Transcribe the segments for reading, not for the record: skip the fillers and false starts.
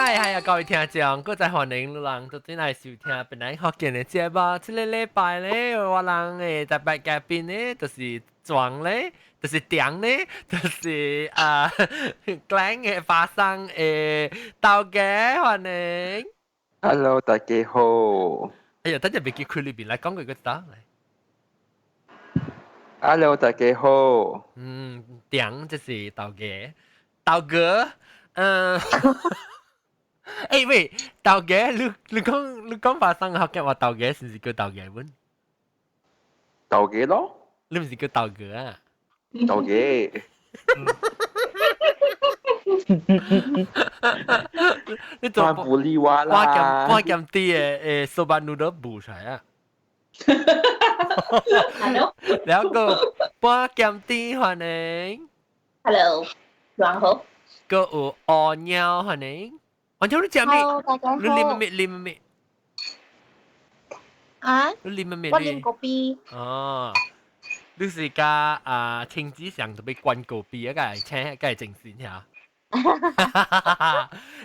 係啊，各位聽眾，閣再歡迎你人都轉來收聽本來福建的節目。這个禮拜咧，我人的特別嘉賓咧，就是壯咧，就是甜咧，就是啊，Klang 的巴生的頭家，歡迎。 Hello，大家好。哎呀，等陣別記開裏邊來講佢個答來。 Hello，大家好。嗯，甜就是頭家，頭哥，嗯。欸喂，頭家，你講巴生福建話頭家是毋是叫頭家本？頭家咯。你毋是叫頭哥啊？頭家。你做不理我啦。我兼啲的 soba noodle 補出來啊。 Hello。然後半兼啲歡迎。 Hello，晚好。閣有烏貓歡迎。烏貓你食咩？ Hello，大家好。你啉咩？啉咩？啊？你啉咩？我啉咖啡。哦。你是佮啊青子上特別關咖啡啊，個請個精神嚇。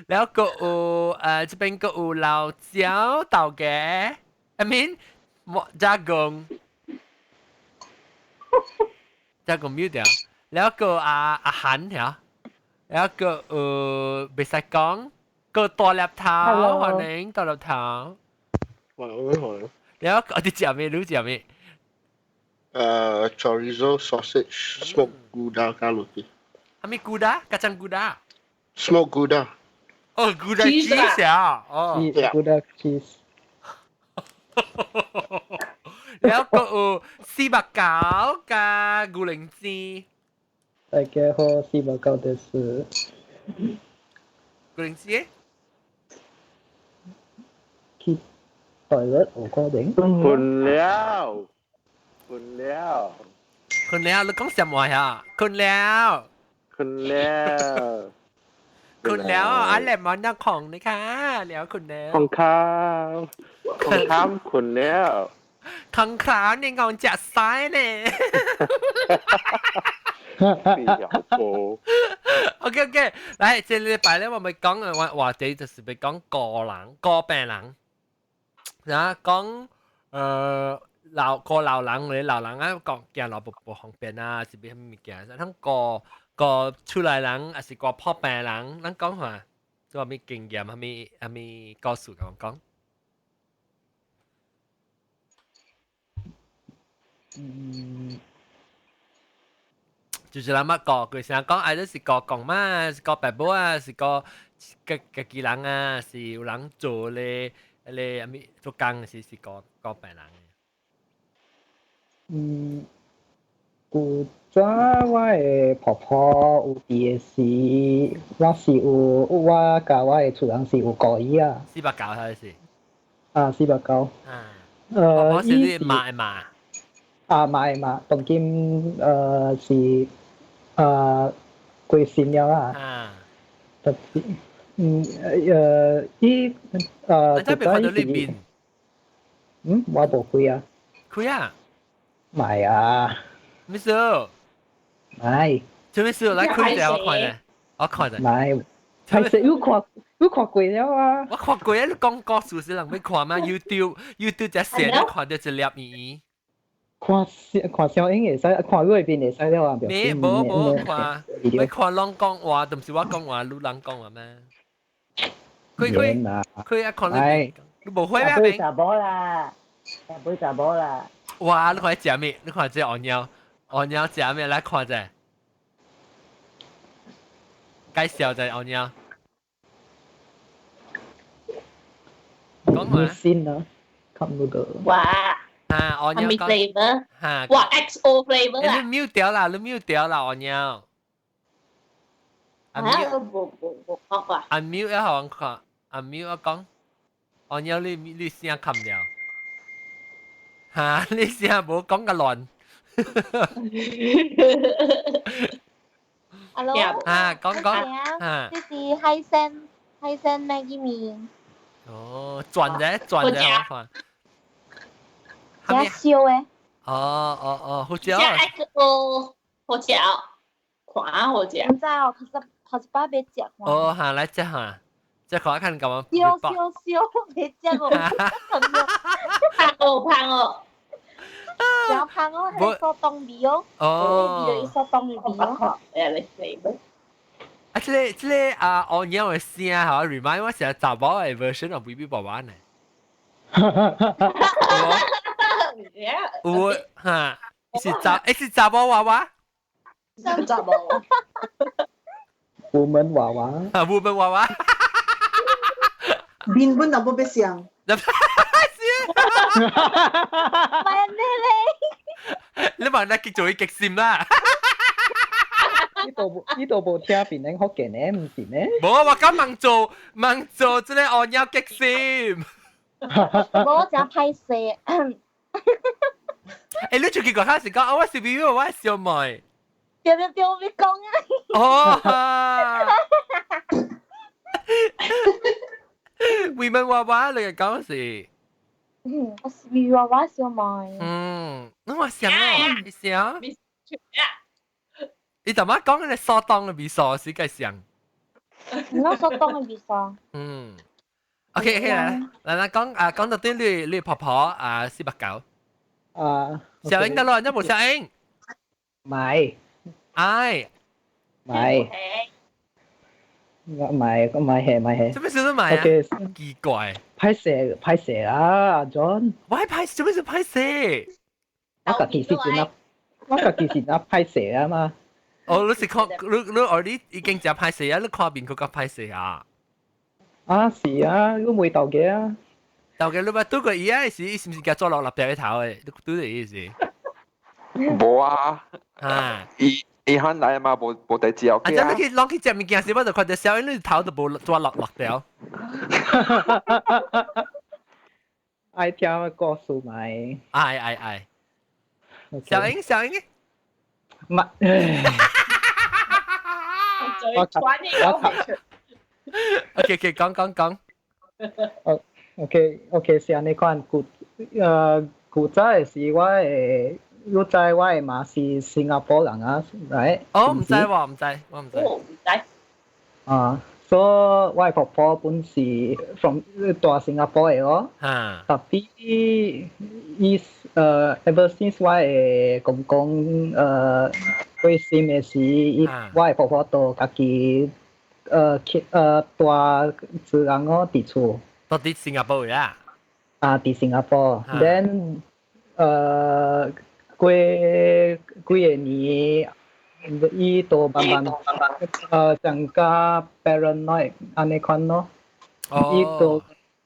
然後閣有這邊閣有老椒頭家，I mean 莫加工，加工 mute 掉。然後閣阿阿韓嚇，然後閣有袂使講，閣大粒頭，歡迎大粒頭。喂，我好。然後我哋食咩？你食咩？ Chorizo sausage smoked gouda 加 roti。係咪 gouda？加醬 gouda？ Smoked gouda。哦，gouda cheese 啊！哦，gouda cheese。然後閣有四百九加牛靈芝。大家好，四百九です。牛靈芝？去 toilet 有可能。困了，困了，困了，你講什麼呀？困了，困了，困了，阿แหลมมันนักของนะคะแล้ว困了。ของข้าวของข้าม困了。ของข้าวนี่งงจัดซ้าย呢。OK OK，來，這禮拜咧，我們講嘅話話題就是欲講顧人、顧病人，然後講老顧老人咧，老人啊講行路無方便啊，是欲啥物件？咱顧顧厝內人，抑是顧破病人，咱講話做啥物經驗，啥物啥物故事共我講？嗯。就是咱捌顧過，成日講，啊，你是顧公嘛，是顧爸母啊，是顧家己人啊，是有人做咧，彼个啥物做工是顧顧病人。嗯，古早我的婆婆有佇的時，我是有我佮我的厝人是有顧伊啊。 490還是？啊，四百九。啊。婆婆是你媽的媽。啊，媽的媽，當今是過身了啦。啊。特別，嗯伊你真未看到你面？嗯，我無開啊。開啊？唔係啊。咩事？唔係。做咩事？來開者，我看者，我看者。唔係，係是有看有看過了啊。我看過啊！你講故事是人欲看嗎？YouTube YouTube 只線你看到一粒圓。看看小影會使，看你面會使了啊！咩？無無看，欲看攏講話，都毋是我講話，你人講話咩？開開開啊！看你，你無開咩？買查某啦，買查某啦。哇！你看食咩？你看這烏貓，烏貓食咩？來看者，介紹者烏貓。講話。先啊，看不到。哇！啊，烏貓咩 flavor？嚇！哇，XO flavor 啊！你 mute 掉啦，你 mute 掉啦，烏貓。啊，無無無講話。阿 mute 一行看，阿 mute 一講，烏貓你聲冚掉。嚇！你聲無講個亂。 Hello。啊，講講。嚇。這是海鮮海鮮 Maggi 麵。哦，轉者轉者我看。較燒的。哦哦哦，好食。食 XO 好食，看好食。毋知哦，頭一頭一擺欲食。哦，哈，來食下，即係看看咁樣。燒燒燒，別講哦，香哦香哦，然後香哦，係蘇凍味哦，哦，蘇凍的味哦。誒，你死咩？啊，這個啊，我娘的聲嚇，remind 我成日查某的 version of BB 爸爸呢。有嚇，是查某娃娃。查某。虎門娃娃。啊，虎門娃娃。面本就冇必上。是。咪咩咧？你問你極做極閃啦。呢度無聽別人福建嘅，唔是咩？無，我講問做問做，這個按腰極閃。我真歹勢。欸，你最近講開始講，我是 B B，我係小妹。對對對，我欲講啊。哦。為問娃娃，你講是？嗯，我是 B B 娃娃小妹。嗯，你話想哦，你想？你怎麼講？你蘇東的味素是個像？我蘇東的味素。嗯。OK OK，來來來講啊，講到啲你婆婆啊，489。啊。小英得咯，你冇小英。買。哎。買。買買係買係。做咩事都買啊？奇怪。歹勢歹勢啊，John。我歹做咩事歹勢？我家己是真啊，我家己是真歹勢啊嘛。哦，你是看你你你已經真歹勢啊！你看面佢較歹勢啊？啊是啊，你袂鬥嘅啊。鬥嘅你咪拄過伊啊？是伊是毋是共抓落立掉頭的？你拄著伊是？無啊。啊。伊伊肯來嘛，無代志啊。啊！這你去攏去食物件時，我就看著小英你頭都無抓落落掉。愛聽故事咪？愛愛愛。小英小英。唔。我 OK OK，講講講。哦，OK OK，是按呢款古早的時，我的你知我的媽是新加坡人啊，right？哦，毋知喎，毋知，我毋知。我毋知。啊，所以我的婆婆本是 from 蹛新加坡的咯。啊。 Tapi 伊ever since 我的公公過身的時，伊我的婆婆都家己去蹛自然哦佇厝。都佇新加坡呀？啊，佇新加坡。Then 過幾個年，伊都慢慢增加 paranoid 按呢款咯。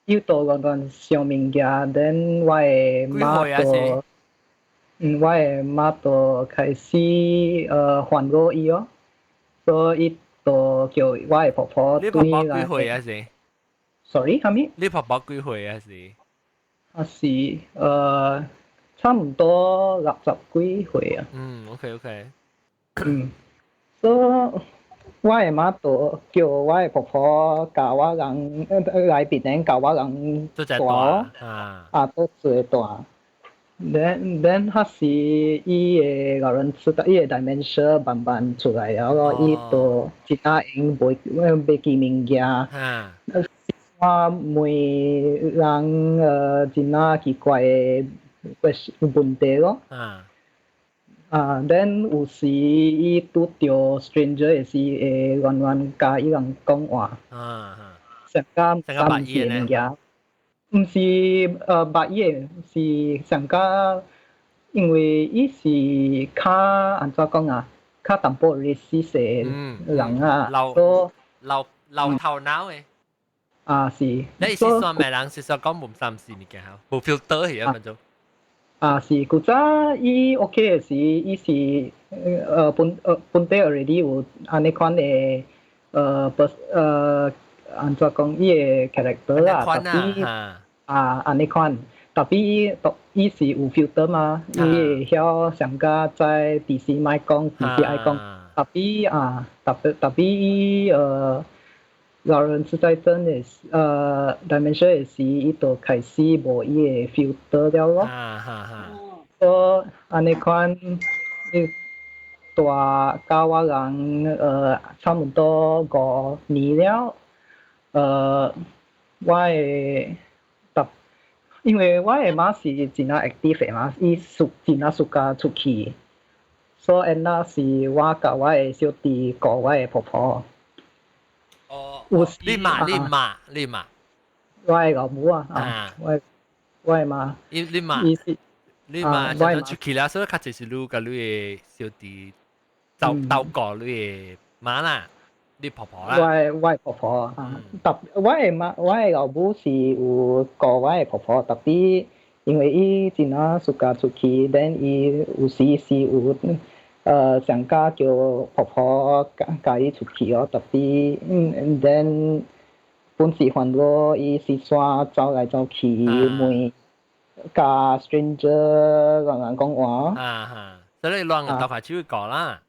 伊都亂亂想物件，then 我的媽都，我的媽都開始煩惱伊哦，所以都叫我的婆婆你婆婆幾歲啊？是？Sorry，啥物？你婆婆幾歲啊？是？啊是差唔多60幾歲啊。嗯，OK OK。嗯，所以我的媽就叫我的婆婆共我人來檳城共我人蹛，啊，都做蹛。Then 彼時伊的老人痴呆，伊的 dementia 慢慢出來了咯，伊就真正會袂記物件。我問人真正奇怪的問題咯。啊，then 有時伊拄著 stranger 的時，會亂亂共伊人講話。上加三字物件，毋是捌伊的，是上加，因為伊是較按怎講啊，較淡薄 racist 的人啊，老老老頭腦的。啊是。你是算咩人？是說講無三四物件吼，無 filter 去啊，反正。啊是，古早伊 OK 的時，伊是本地 already 有按呢款的不按怎講伊的 character 啦，tapi 啊按呢款，tapi 伊是有 filter 嘛，伊會曉上加在佇時莫講，佇時愛講，tapi 啊，tapi 伊老人痴呆症的dementia 的時，伊就開始無伊的 filter 了咯。所以按呢款，伊蹛佮我人差毋多5年了，我的特，因為我的媽是真正 active 的嘛，伊屬真正 suka 出去，所以那是我佮我的小弟顧我的婆婆。哦，有時你媽你媽你媽，我的老母啊，啊，我的媽，你媽，伊是你媽就出去啦，所以較濟是你佮你的小弟鬥鬥顧你的媽啦，你婆婆啦。我的婆婆啊，特我的媽，我的老母是有顧我的婆婆，tapi 因為伊真正 suka 出去，then 伊有時是有上家叫婆婆佮伊出去哦，tapi then 本是煩惱，伊是煞走來走去，問佮 stranger 亂亂講話。啊哈，所以你亂鬥下手講啦。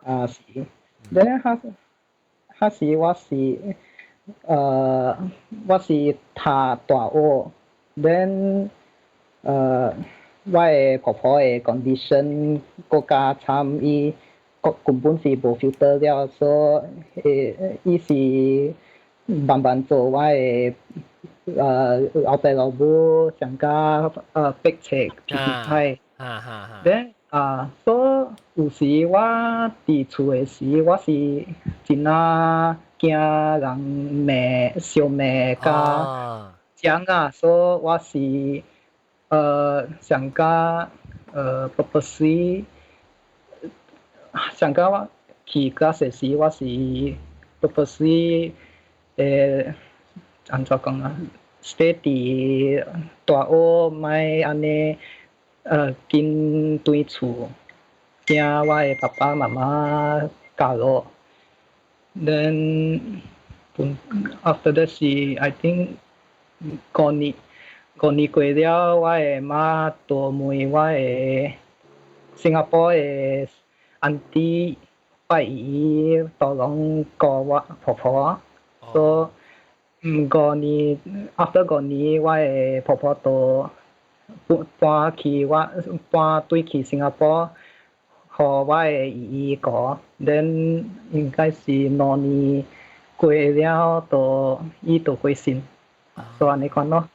啊是，then 哈哈是我是讀大學，then 我的婆婆的 condition 閣較慘，伊根本是無 filter 了，所以伊是慢慢做我的老爸老母上加逼冊脾氣歹。哈哈哈。 then 啊，所以有時我佇厝的時，我是真啊驚人罵、相罵佮講啊，所以我是上加purposely 上加我去 class 時，我是 purposely 按怎講啊？stay 佇大學，莫按呢緊轉厝，驚我的爸爸媽媽教落。Then after that 是 I think 5年5年過了，我的媽就問我的新加坡的 auntie 拜姨都攏顧我婆婆，所以五年 after 五年，我的婆婆就搬去我搬轉去新加坡，予我的姨姨顧，then 應該是2年過了，就伊就過身，所以按呢款咯。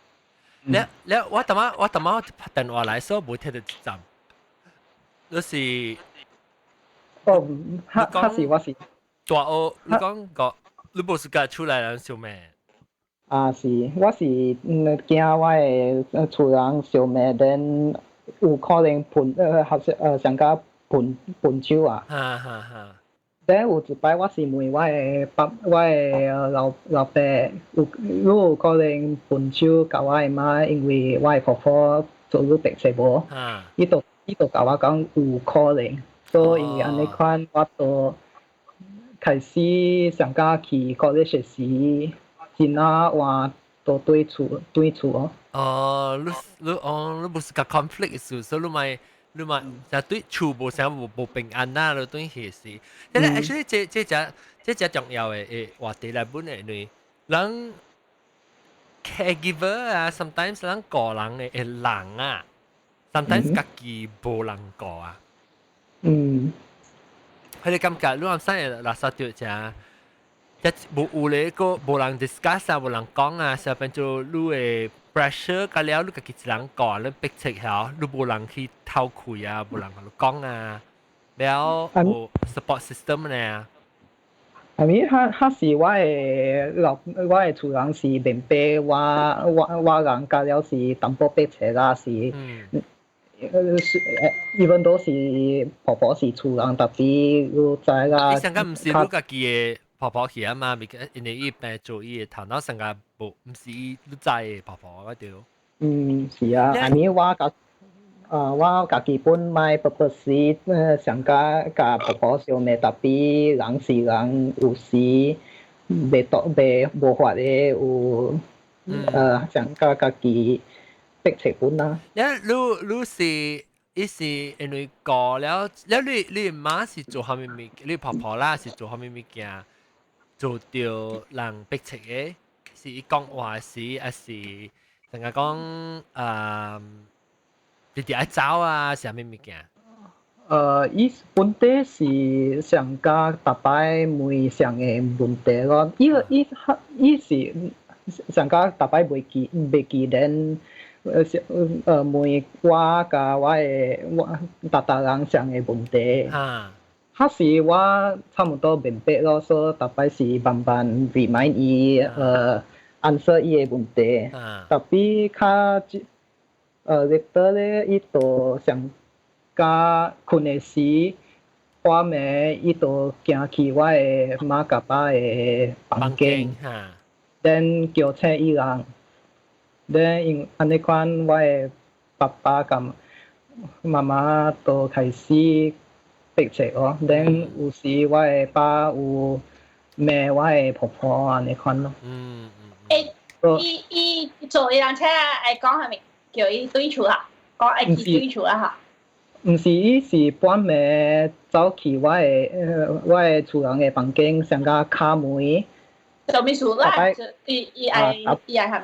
了了，我淡仔拍電話來，所以無聽到一站。就是，哦，哈哈是我是大學，你講個你無是家出來人相罵？啊是，我是驚我的厝人相罵，then 有可能噴學識上加噴噴手啊。哈哈哈。 then 有一擺我是問我的爸，我的老老爸，有你有可能噴手共我的媽，因為我的婆婆做你白冊無？伊就共我講有可能，所以因為按呢款，我就開始上加去 college 時，真啊換都轉厝哦。哦，你你哦，你無是個 conflict 所以你咪就對厝無啥無平安啦，你對彼時。但係 actually 這這這只重要的話題來本的，因為人 caregiver 啊，sometimes 人個人的人啊，sometimes 家己無人顧啊。佢哋感覺你啱先會垃圾著這，一無有咧個無人 discuss 啊，無人講啊，所以變做你的 pressure 甲了，你家己一人顧，你逼切曉，你無人去透氣啊，無人共你講啊，了無 support system 呢。係咪？哈哈是我的老，我的厝人是明白我人甲了是淡薄逼切啦，是。是，even 都是婆婆是厝人，tapi 你知啦。你上個毋是你家己的婆婆去啊嘛？因為伊病做伊的頭腦上個無，毋是伊你知的婆婆我對。嗯，是啊，I mean 我家己本莫 purposely 上加共婆婆相罵，tapi 人是人，有時袂當袂無法的有上加家己逼切本啦。你你是伊是因為過了，了你媽是做啥物物？你婆婆啦是做啥物物件？做著人逼切的，是伊講話時，還是成日講直直愛走啊？是啥物物件？伊本底是上加逐擺問上个問題咯，伊伊伊是上加逐擺袂記得，問我佮我的我逐逐人上个問題。彼時我差毋多明白咯，所以逐擺是慢慢 remind 伊answer 伊的問題。Tapi 較later 咧，伊就上加睏的時，半暝伊就行去我的媽佮爸的房間，then 叫醒伊人，then 因按呢款我的爸爸佮媽媽都開始逼切咯，then 有時我的爸有罵我的婆婆按呢款咯。欸，伊伊做伊人車會講係咪叫伊轉厝啊？講愛去轉厝啊嚇？毋是，伊是半暝走去我的厝人的房間，上甲敲門。做咩事啦？伊伊愛伊愛係咪？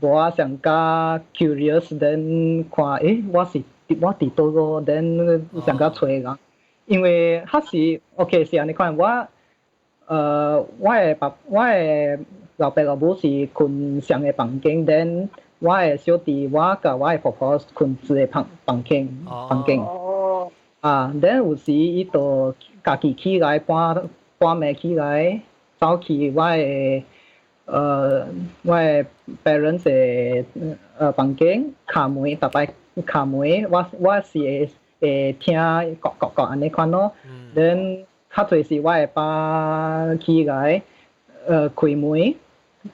無啊，上加 curious then 看，欸，我是我佇佗個，then 上加揣人，因為彼時 OK 是按呢款，我的老爸老母是睏上个房間，then 我的小弟我佮我的婆婆睏一个房間。啊，then 有時伊就家己起來半暝起來，走去我的 parents 的房間敲門，逐擺敲門，我是會聽咯咯咯按呢款咯。Then 較濟是我的爸起來，開門，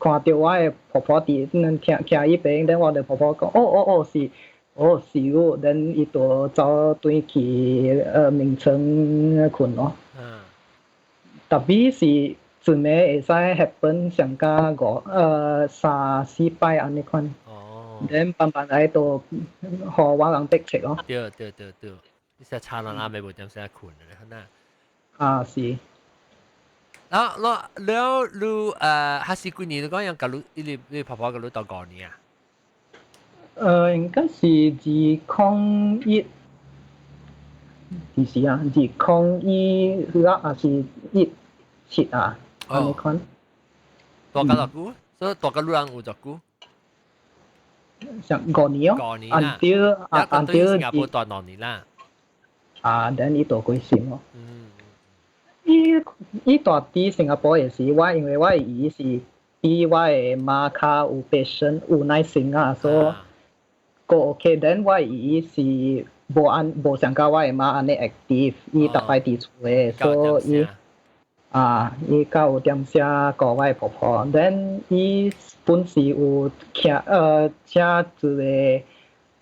看著我的婆婆佇徛徛彼邊，then 我的婆婆講，哦哦哦是，哦是哦，then 伊就走轉去眠床睏咯。Tapi 是一暝會使 happen 上加五三四擺按呢款。Then 慢慢來就予我人逼切咯。對對對對，你成差人暗暝無點時睏咧，可能。啊是。啊，了了你還是幾年？你講樣佮你你婆婆佮你蹛5年啊？應該是201，幾時啊？2016還是17啊？按呢款。蹛較偌久？所以蹛佮你人有偌久？上5年哦。五年啦。對啊，啊對，新加坡蹛2年啦。啊，等伊蹛幾時咯？伊伊蹛佇新加坡的時，我因為我的姨是比我的媽較有 patience 有耐心啊，所以個 OK。then 我的姨是無像佮我的媽按呢 active，伊逐擺佇厝的，所以伊啊，伊較有點寫顧我的婆婆。then 伊本是有請一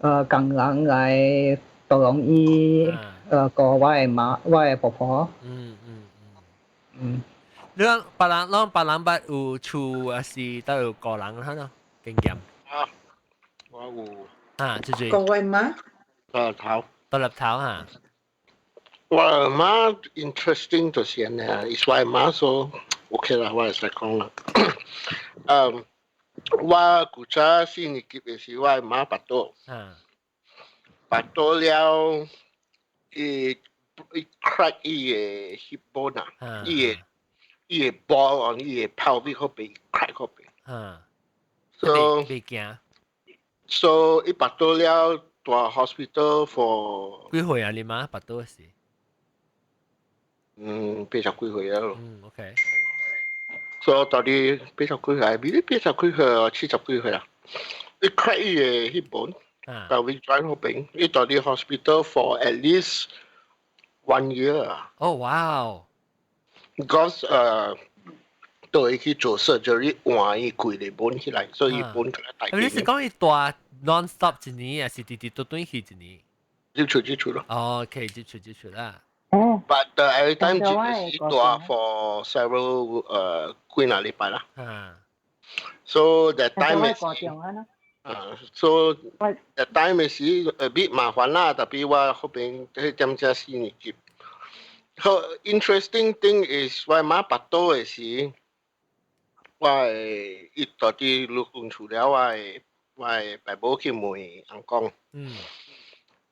個工人來幫伊顧我的媽，我的婆婆。你講別人，攏別人捌有厝，還是都有顧人哈喏經驗？啊，我有。啊，就是。顧我媽。獨立頭。獨立頭哈。我媽 interesting 就是按呢，伊我媽說 OK 啦，我會使講啦。我古早四年級的時，我媽腹肚。腹肚了，伊伊 crack 伊的 hip bone 啊，伊的 ball on 伊的 pelvic 嗰邊 crack 嗰邊。So 袂驚。 So 伊腹肚了，蹛 hospital for 幾歲啊？你媽腹肚時？嗯，80幾歲啊。嗯，OK。所以到底80幾歲，比你80幾歲，70幾歲啊？伊 crack 伊的 hip bone，pelvic joint 嗰邊，伊蹛佇 hospital for at least one year。哦，哇！ Because 都會去做 surgery 換伊規個 bone 起來，所以 bone 較大。你是講伊蹛 non stop 一年，還是直直都轉去一年？入出入出咯。哦，OK，入出入出啦。哦。 But every time 是蹛 for several 幾若禮拜啦。So that time 是啊，so that time 是 a bit 麻煩啦，特別我後邊彼點才四年級。好 interesting thing is 我媽腹肚的時，我的伊蹛佇陸軍厝了，我的爸母去問翁公，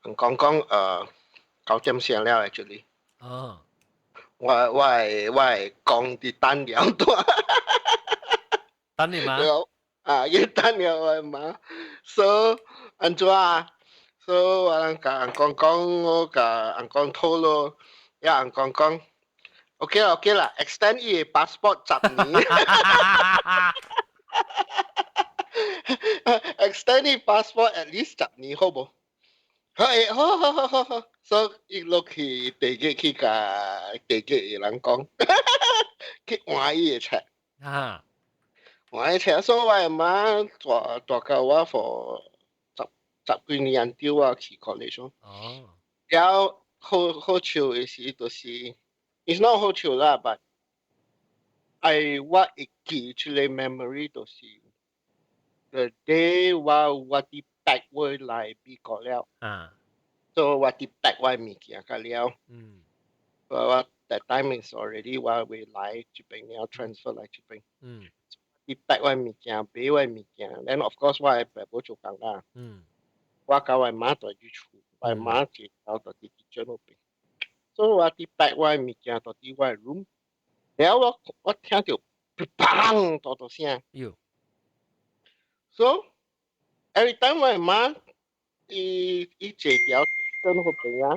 翁公講9點聲了 actually。哦。我會講佇等了多。等你媽？啊，伊等了我媽。So 按怎啊？So 我人共翁講，我共翁講討論，也翁講 OK 啦 OK 啦，extend 伊的 passport 10年。extend 伊 passport at least 十年好無？好，好好好好好，所以伊落去地鐵去共地鐵的人講，去換伊的冊。換伊冊，所以我的媽帶帶教我 for 十幾年對我去 college。了好好笑的是，就是，it's not 好笑啦，but 我會記這个 memory 就是 the day 我佇 pack 我來美國了。所以我佇 pack 我物件個了。我 that time is already 我會來這邊了，transfer 來這邊。佇 pack 我物件，買我物件，then of course 我的爸母做工啦。我佮我媽蹛佇厝，我媽一頭蹛佇 kitchen 嗰邊。所以我佇 pack 我物件蹛佇我的 room，了我聽著砰大大聲。喲。 So every time 我媽伊坐條燈嗰邊啊，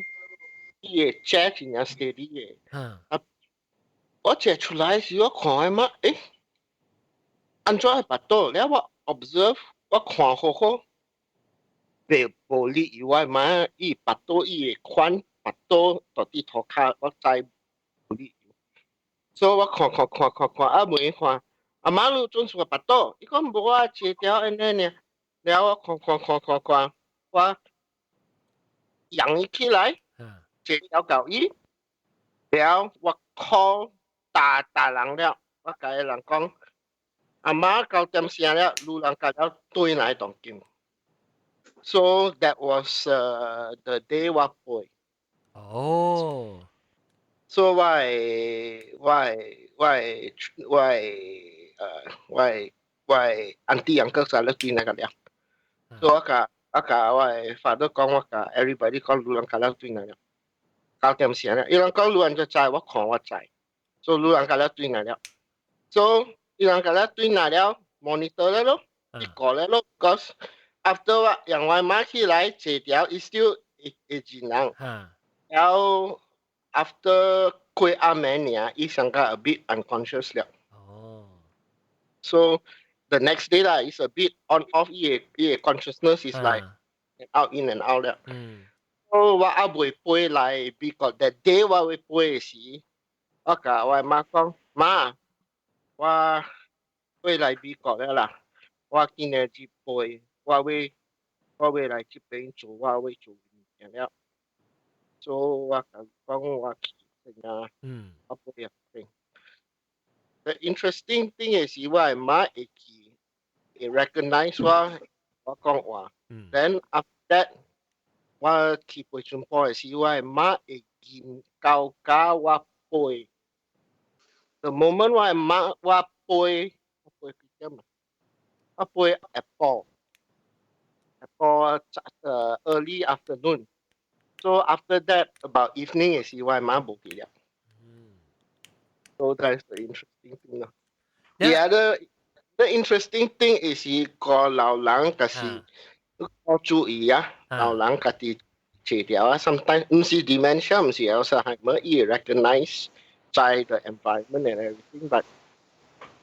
伊會遮真正 steady 的。啊，我坐出來時，我看我媽，欸，按怎會腹肚？了我 observe，我看好好，袂無理由我媽伊腹肚伊會寬腹肚蹛佇塗跤，我知無理由。所以我看看看看看，啊問伊看，阿媽你準是腹肚？伊講無啊，坐條按呢爾。了我看看看看看，我揚伊起來，坐條到伊，了我 call 打打人了，我共伊人講，阿媽9點聲了，女人共了轉來當今。So that was the day 我飛。所以我的 auntie uncle 啥咧轉來個了。所以我共我的 father 講，我共 everybody 講，女人共了轉來了。9點聲了，伊人講女人就知，我看我知。所以女人共了轉來了。所以伊人共了轉來了，monitor 了咯，一個了咯，cause after 我讓我媽起來坐條，伊 still 會認人。然後 after 過暗暝爾，伊上個 a bit unconscious 了。So the next day 啦，is a bit on off，伊的 consciousness is like out in and out 了。所以我還未飛來美國，that day 我會飛時，我共我媽講，媽，我飛來美國了啦，我今日去飛，我會來這邊做，我會做物件了。所以我共講我去啊，我飛啊飛。The interesting thing 是我的媽會記，會 recognize 我講話。Then after that，我去飛春坡的時，我的媽會認到教我飛。The moment 我的媽我飛，我飛幾點啊？我飛下晡，early afternoon。So after that, about evening 的時，我的媽無記了。So that's the interesting thing 咯。The interesting thing is 個老人就是我注意啊，老人家己坐條啊，sometimes 毋是 dementia，毋是 Alzheimer，伊會 recognize 在 the environment and everything，but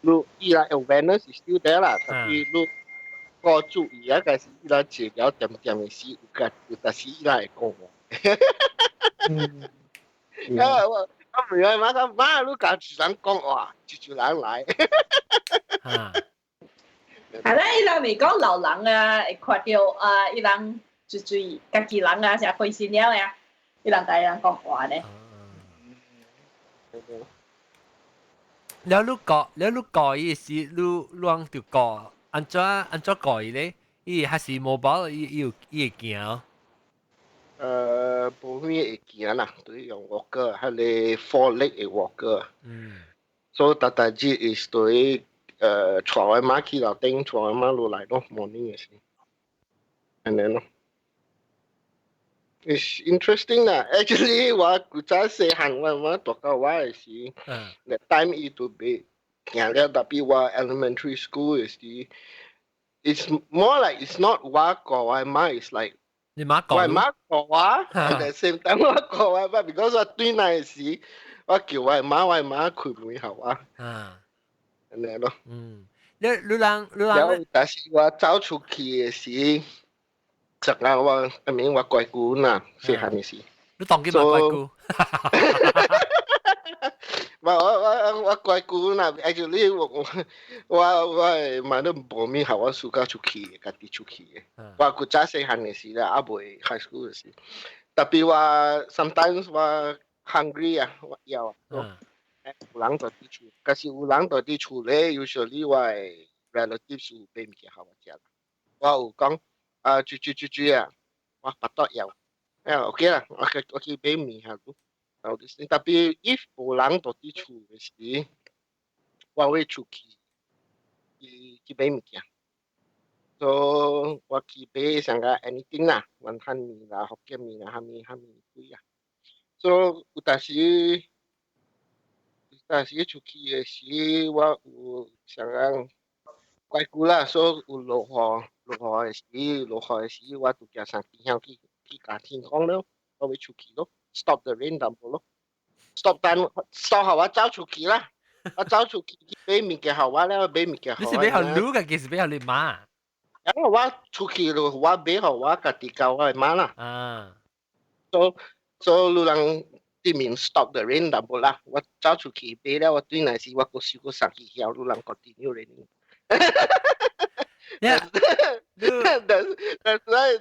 你伊來 awareness is still there 啦，但是你個注意啊，但是伊來坐條點點的時，有個有但是伊來會講話。啊我唔係媽講媽，你共一人講話，一人來。係啦，伊人咪講老人啊，會看著啊，伊人就是家己人啊，成開心了呀，伊人共伊人講話咧。了你講，了你講伊是你啷就講，按怎講伊咧？伊還是 mobile，伊有伊會行。無咩會行啦，對用 walker，彼个 four leg 的 walker。所以逐逐日是對帶我媽去樓頂，帶我媽落來咯，morning 的時，按呢咯。It's interesting 啦。Actually，我古早細漢我我讀到我嘅時，that time 伊都未行了，特別我 elementary school 嘅時，it's more like it's not 我顧我媽，it's like 你媽顧我媽顧我，at the same time 我顧我媽，because 我對那時我叫我媽，我媽開門予我，啊，按呢咯。嗯，你你人你人，但是我走出去嘅時，十個我 I mean 我乖姑啦，細漢嘅時。你當佢嘛乖姑？我我我我乖姑啦，actually 我我我媽都無物予我暑假出去，家己出去嘅。我古早細漢嘅時啦，猶未 high school 嘅時，特別我 sometimes 我 hungry 啊，我枵啊，有人佇厝，可是有人佇厝咧，usually 我的 relatives 有買物件予我食。我有講啊，煮煮煮煮啊，我腹肚枵，誒 OK 啦，我去我去買麵下都。特別 if 無人佇厝嘅時，我會出去去去買物件。所以我去買上個 anything 啦，雲吞麵啦、福建麵啦，蝦米蝦米鬼啊。所以有當時，有當時出去嘅時，我有上個怪久啦，所以有落雨，落雨嘅時，落雨嘅時，我就行上天曉去去共天講了，我會出去咯，stop the rain 淡薄咯，stop 等 stop 予我走出去啦，我走出去去買物件予我了，買物件予我。你是買予你家己，是買予你媽？因為我出去咯，我買予我家己交我媽啦。啊。所所以你人對面 stop the rain 淡薄啦，我走出去買了，我轉來時我閣收閣送去曉，你人 continue raining。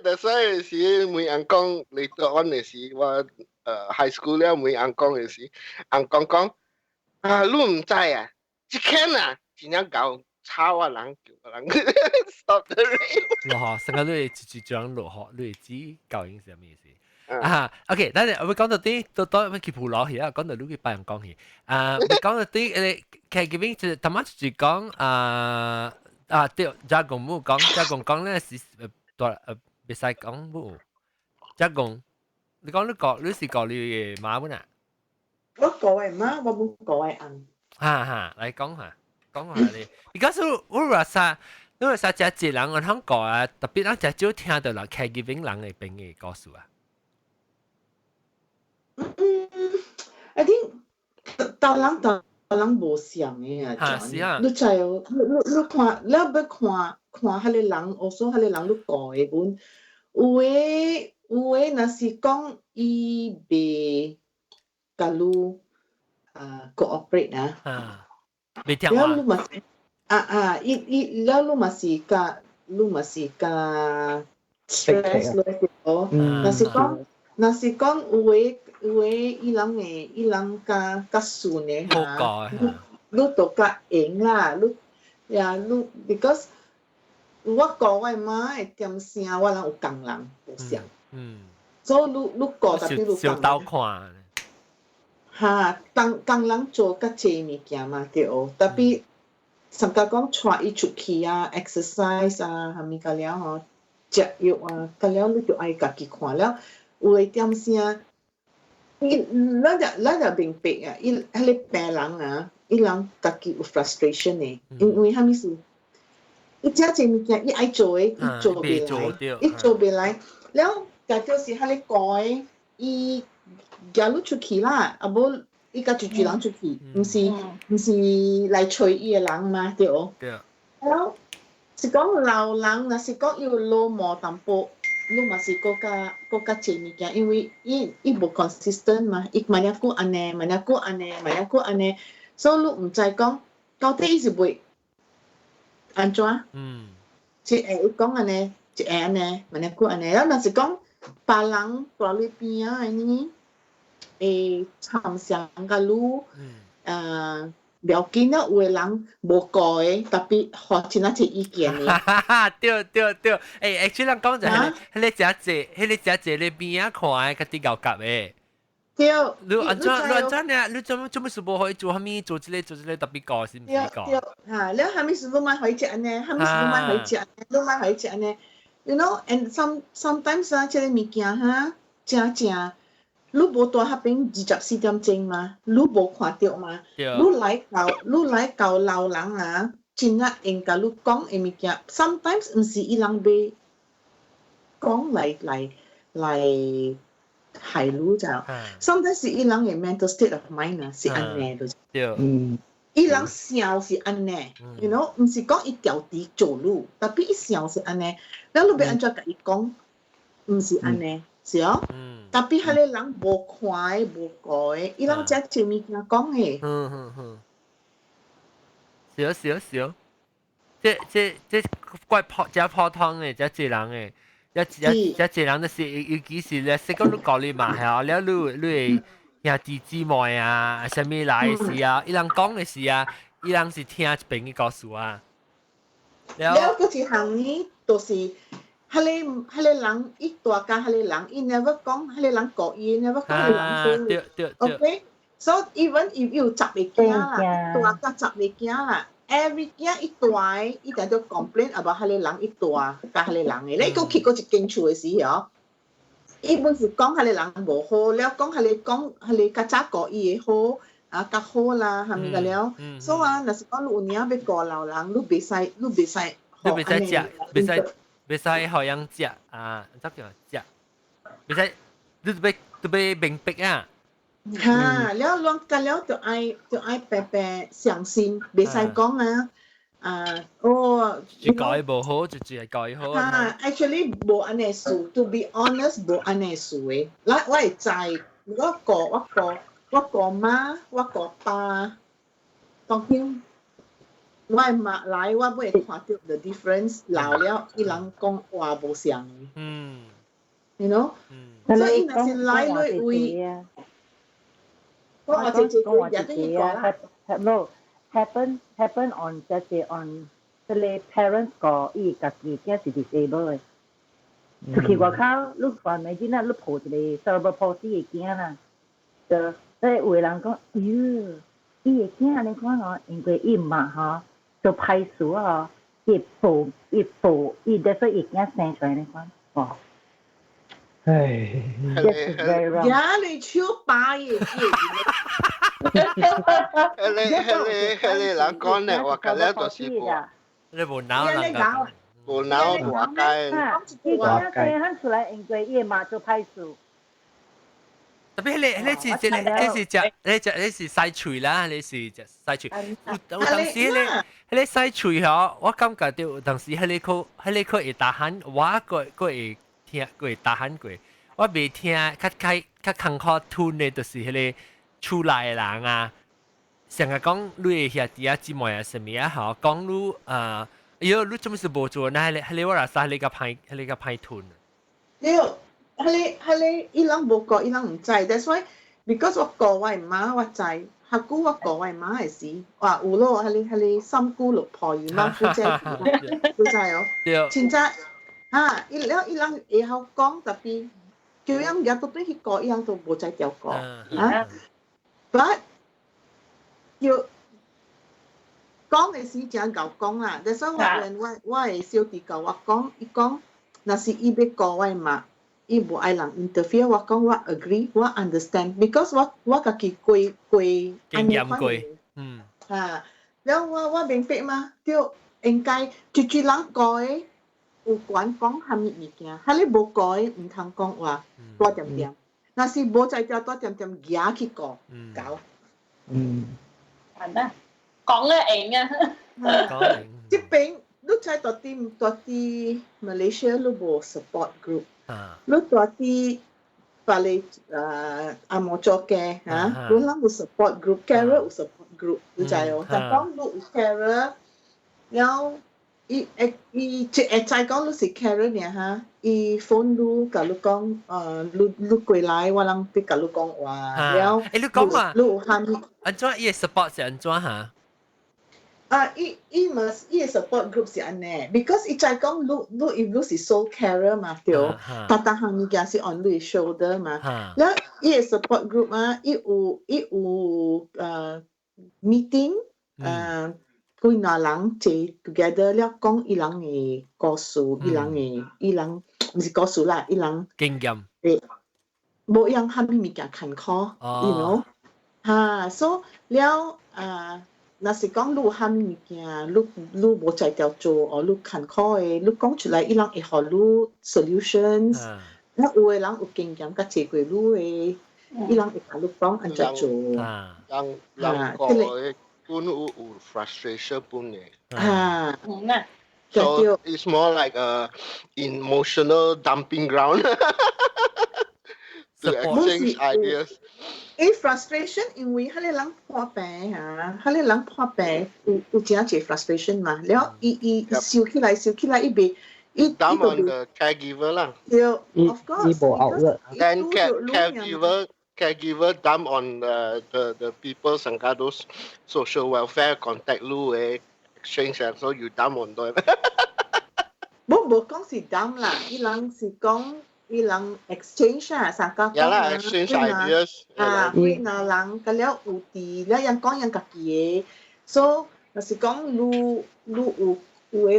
That's why 時每人講 later on 嘅時，我high school 了每人講嘅時，人講講啊，你毋知啊，這間啊，真正𠢕吵我人叫我人 stop the rain。落雨，成個你一一張落雨，你會知究竟是啥物意思？啊，OK，等陣我講到啲，到到去普羅去啊，講到你去白人講去，啊，講到啲caregiving 就頭先就是講啊啊對，加工母講加工講咧是大袂使講母，加工，你講你講你是講你嘅媽本啊？我顧我媽，我無顧我翁。哈哈，來講下，講下你，because 我話啥？你話啥？這濟人我通講啊，特別咱誠少聽到人 caregiving 人嘅邊嘅故事啊。嗯，I think 逐人逐人無相的啊，是啊。你知哦？你你你看，你欲看看彼个人，我說彼個人你顧的本，有的有的，若是講伊袂共你啊 cooperate 啊，啊，袂聽話。了你嘛啊啊，伊伊了你嘛是較你嘛是較 stress 落去哦。若是講若是講有的有的伊人會伊人較較順的哈，你你就較閒啦，你呀你 because 我顧我媽的點聲，我人有仝人無相，所以你你顧特別你小鬥看。哈，仝仝人做較濟物件嘛對，特別上加講帶伊出去啊，exercise 啊，啥物甲了吼，食藥啊，甲了你就愛家己看了，有的點聲，伊咱就咱就明白啊，伊彼个病人啊，伊人家己有 frustration 的，因為啥物事？伊遮濟物件，伊愛做的，伊做袂來，伊做袂來，了，假就是彼个顧的，伊舉你出去啦，啊無伊共一群人出去，毋是毋是來揣伊的人嘛，對無？對。了，是講老人，若是講伊有老毛淡薄，你嘛是閣較閣較濟物件，因為伊伊無 consistent 嘛，伊萬一久按呢，萬一久按呢，萬一久按呢，所以你毋知講到底伊是袂按怎？嗯。一下伊講按呢，一下按呢，萬一久按呢，了若是講別人蹛你邊仔的呢，會參詳共你，袂要緊啊，有的人無顧的，特別予真仔濟意見的。對對對，欸，actually 咱講就彼個彼個誠濟，彼個誠濟咧邊仔看的，較啲𠢕夾的。對。你按怎你按怎呢？你做做乜事無可以做啥物？做這個做這個特別顧是毋是顧？對，嚇，了啥物事攏莫予伊食按呢，啥物事攏莫予伊食，攏莫予伊食按呢。You know, and sometimes 啊，這個物件哈，正正，你無蹛彼邊24點鐘嘛，你無看著嘛，你來到老人啊，真正會共你講的物件，sometimes 毋是伊人欲講來害你就，sometimes 是伊人的 mental state of mind 啊，是按呢就是。伊人想是按呢，毋是講伊調佇做你，tapi 伊想是按呢，了你欲按怎共伊講，毋是按呢，是哦。tapi 彼个人無看的無顧的，伊人才這物件講的。嗯嗯嗯。是哦是哦是哦，這怪普這普通的，這濟人的，這濟人就是尤其是咧，識講你講你嘛係啊，了你會兄弟姊妹啊，啥物來的時啊，伊人講的時啊，伊人是聽一邊的故事啊。了，閣一項呢，就是彼個人伊蹛佮彼個人，伊 never 講彼個人顧伊，never 講彼個人好。對對對。 OK，so even if 有十個囝啦，蹛佮十個囝啦，every 囝伊蹛，伊定都 complain about 彼個人伊蹛佮彼個人的。你閣去過一間厝的時候，伊本是講彼個人無好，了講彼個講彼個較早顧伊的好。啊，較好啦，係咪個了？所以啊，若是講你有影欲顧老人，你袂使，你袂使，你袂使食，袂使袂使予人食啊，怎叫食？袂使，你欲明白啊！哈，了攏甲了就愛白白相信，袂使講啊啊哦，就教伊無好，就只係教伊好。哈，actually 無按呢事，to be honest 無按呢事的。我會知，我顧媽，我顧爸，當然我的媽來，我會看著 the difference 老了，伊人講話無相的。所以若是來來為，我話姐姐講話姐姐啊，no happen happen on 就是 on 這個 parents 個伊家己囝是 disabled 的，出去外口，你看每囡仔你抱一個 cerebral palsy 的囝啦，就所以有的人講，哎喲，伊的囝你看吼，因為伊媽吼做歹事吼，伊抱伊抱伊，所以伊囝生出來你看，哦。唉，呀，你手把嘢，彼個人講咧，我覺得就是無，你無腦人講，無腦活該。伊囝生漢出來，因為伊媽做歹事。 tapi 彼個是這個，這是食，你食，你是洗喙啦，你是食洗喙。有當時彼個洗喙吼，我感覺著有當時彼個會 tahan，我閣會聽，閣會 tahan 過。我袂聽，較較較艱苦吞的，就是彼個厝內的人啊，成日講你的兄弟啊姊妹啊啥物啊吼，講你啊，哎喲，你做咩事無做？那彼個我若使彼個歹，彼個歹吞。對。彼個伊人無顧，伊人毋知。That's why because 我顧我的媽，我知。較久我顧我的媽的時，哇有咯，彼個三姑六婆姨媽姑姐，你知哦？對。真正啊，伊了伊人會曉講，tapi 叫人家都對去顧，伊人都無才調顧啊。But 叫講的時真𠢕講啦。That's why 我的小弟共我講，伊講若是伊欲顧我的媽。伊無愛人 interfere，我講我 agree，我 understand，because 我家己過過經驗過，啊，了我明白嘛，對，應該一一人顧的有權講啥物物件，哈你無顧的毋通講話，大點點，若是無才調大點點舉去顧，搞，係咩？講得贏啊！講這邊你知蹛佇 Malaysia 你無 support group。你蹛佇別个紅毛做家嚇，你人有 support group，carer 有 support group，你知哦？但講你有 carer，了伊會伊一會知講你是 carer 爾哈，伊 phone 你共你講，你過來，我人欲共你講話，了，欸，你講嘛？你有蝦米？按怎伊的 support 是按怎哈？啊，伊嘛，伊的 support group 是按呢，because 伊知講你 if 你是 sole carer 嘛，對，逐逐項物件是 on 你 shoulder 嘛，了伊的 support group 啊，伊有meeting，幾若人坐 together 了講伊人的故事，伊人的伊人毋是故事啦，伊人經驗，的無用蝦米物件艱苦，you know 哈，所以了啊，若是講你有蝦米物件，你無才調做，或你艱苦的，你講出來，伊人會予你 solutions。那有的人有經驗較濟過你的，伊人會共你講按怎做。人個的本有 frustration 本的。啊。 So it's more like a emotional dumping ground to exchange ideas. 伊 frustration 因為彼个人破病嚇，彼個人破病有真濟 frustration 嘛，了伊收起來收起來，伊袂伊 dump on the caregiver 啦。對，of course。伊無 outlet。 Then caregiver dump on the people 上加 those social welfare contact 你嘅 exchange ，so you dump on them。無講是 dump 啦，伊人是講伊人 exchange 啊，三家講啊，exchange ideas 啊，幾若人佮了有佇了人講人家己的，所以若是講你有的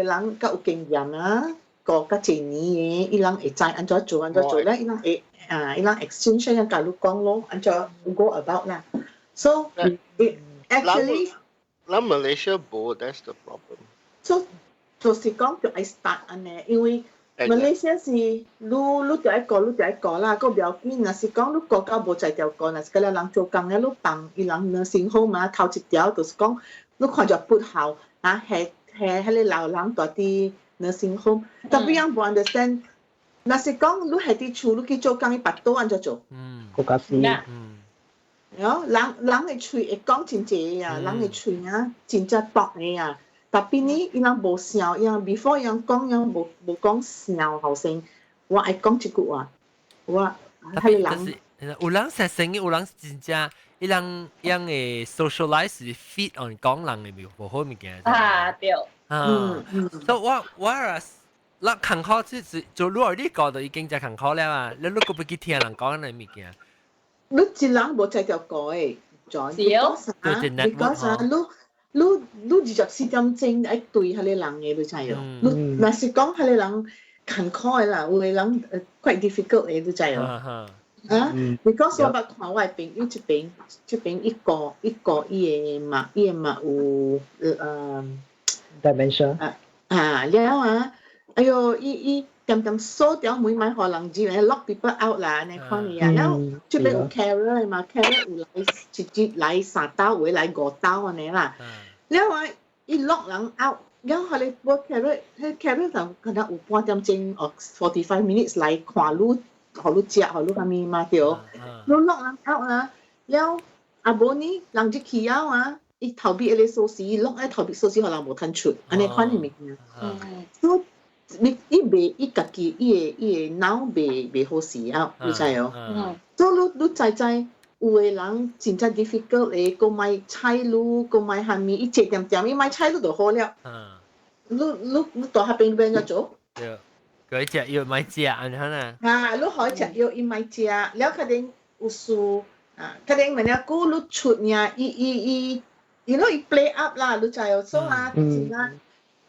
人較有經驗啊，過較濟年的，伊人會知按怎做按怎做咧，伊人會啊，伊人 exchange 人共你講咯，按怎 go about 啦。So it actually 咱 Malaysia 無，that's the problem。 So 就是講就愛 start 按呢，因為馬來西亞是你就愛過，你就愛過啦，閣不要緊。若是講你過到無才調過，若是佮了人做工了，你放伊人 nursing home 嘛，頭一條就是講你看著不好啊，係彼個老人蹛佇 nursing home，tapi 人無 understand。若是講你係佇厝，你去做工，伊腹肚按怎做？閣較是。喲，人的喙會講真濟啊，人的喙啊，真正毒的啊。tapi 呢，伊人無想，伊人 before 伊人講，伊人無講想後生。我愛講這句話，我彼個人。有人實生有人真正，伊人樣的 socialize 是 feed on 講人的無好物件。啊，對。啊，所以我啊，咱艱苦就是做如果你講就已經真艱苦了啊，你閣欲去聽人講的物件。你一人無才調過的，John。是哦。你講啥？你24點鐘愛對彼個人的，你知無？你若是講彼個人艱苦的啦，有的人 quite difficult 的，你知無？啊，because 我捌看我的朋友這邊，這邊一個伊的嘛有dementia 啊啊了啊，哎喲，伊恬恬鎖條門莫予人入，lock people out 啦，按呢款的啊。了這邊有 carer 的嘛，carer 有來一日來三兜，有的來五兜按呢啦。了啊，伊 lock 人 out，了彼個 carer，彼 carer 就可能有半點鐘或 45 minutes 來看你，予你食，予你啥物嘛對。你 lock 人 out 啊，了啊無呢，人入去了啊，伊頭尾彼個鎖匙，lock 喺頭尾鎖匙，予人無通出，按呢款的物件。所以你伊袂伊家己伊的腦袂好勢啊，你知無？所以你知有的人真正 difficult 的，閣莫睬你，閣莫蝦米，伊坐恬恬，伊莫睬你就好了。你蹛彼邊欲按怎做？對，佢食藥莫食，按呢啊。啊，你予伊食藥，伊莫食，了可能有事啊，可能問了久你出爾，伊伊，you know 伊 play up 啦，你知無？所以啊，真啊，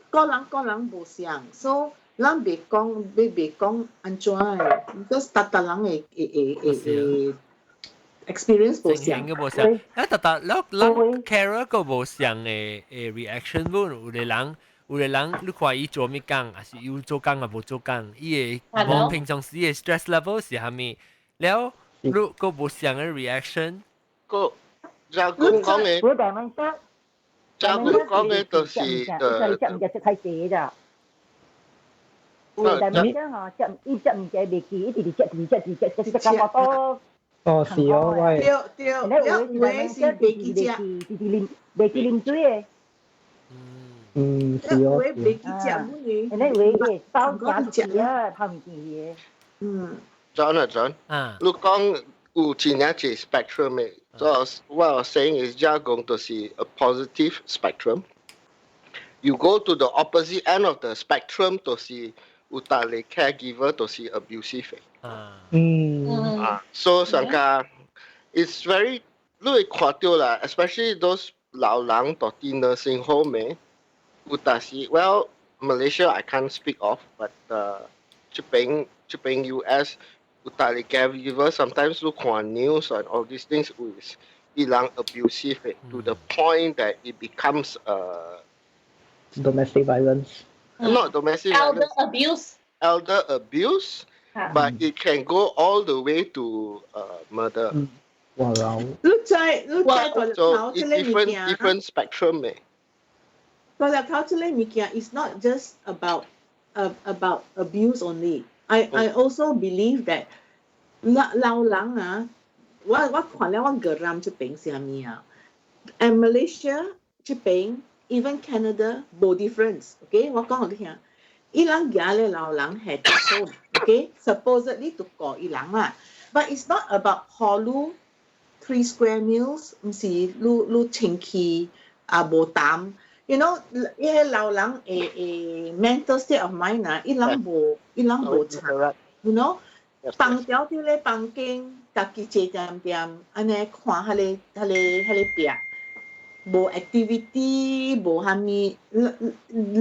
個人個人無相，所以咱袂講，袂講按怎的，because 逐逐人會 experience 無相。嘅無相，啊，逐逐咱 carer 個無相的 reaction 無，有的人，你看伊做物工，還是有做工抑無做工，伊的無平常時的 stress level 是啥物？了，你個無相的 reaction。個就講講的，就講的就是食物件食太濟咋。有但物件吼，食伊食物件袂記，一直食直食直食食食感覺都。哦，是哦，我對對，有的是袂記食，直直啉袂記啉水的。嗯，是哦。有的袂記食本的。那有的包夾食啊，泡物件的。嗯。 John 啊 John，你講有真正濟 spectrum 的，so what I was saying is 這講就是 a positive spectrum。You go to the opposite end of the spectrum，就是有逐個 caregiver 就是 abusive 的。啊，所以上個 it's very 你會看到啦，especially those 老人蹛佇 nursing home 的，有當時 well Malaysia I can't speak of，but 這邊這邊 US 有大個 caregiver sometimes 你看 news and all these things 有伊人 abusive to the point that it becomes domestic violence. Not domestic elder violence, abuse. Elder abuse, but it can go all the way to murder. 哇老，你知你知 So it's different different spectrum 嘅。大粒頭這個物件 is not just about abuse only. I also believe that 老老人啊，我我看了我個人這邊啥物啊，and Malaysia 這邊 even Canada 無 difference，OK？我講予你聽，伊人家咧老人係接，OK？Supposedly 都顧伊人啦，but it's not about 予你 three square meals，毋是你你清氣啊無膽。伊個老人會會 mental state of mind 啊，伊人無伊人無差，放條佇咧房間，家己坐恬恬，按呢看彼個彼個彼個壁，無 activity，無啥物，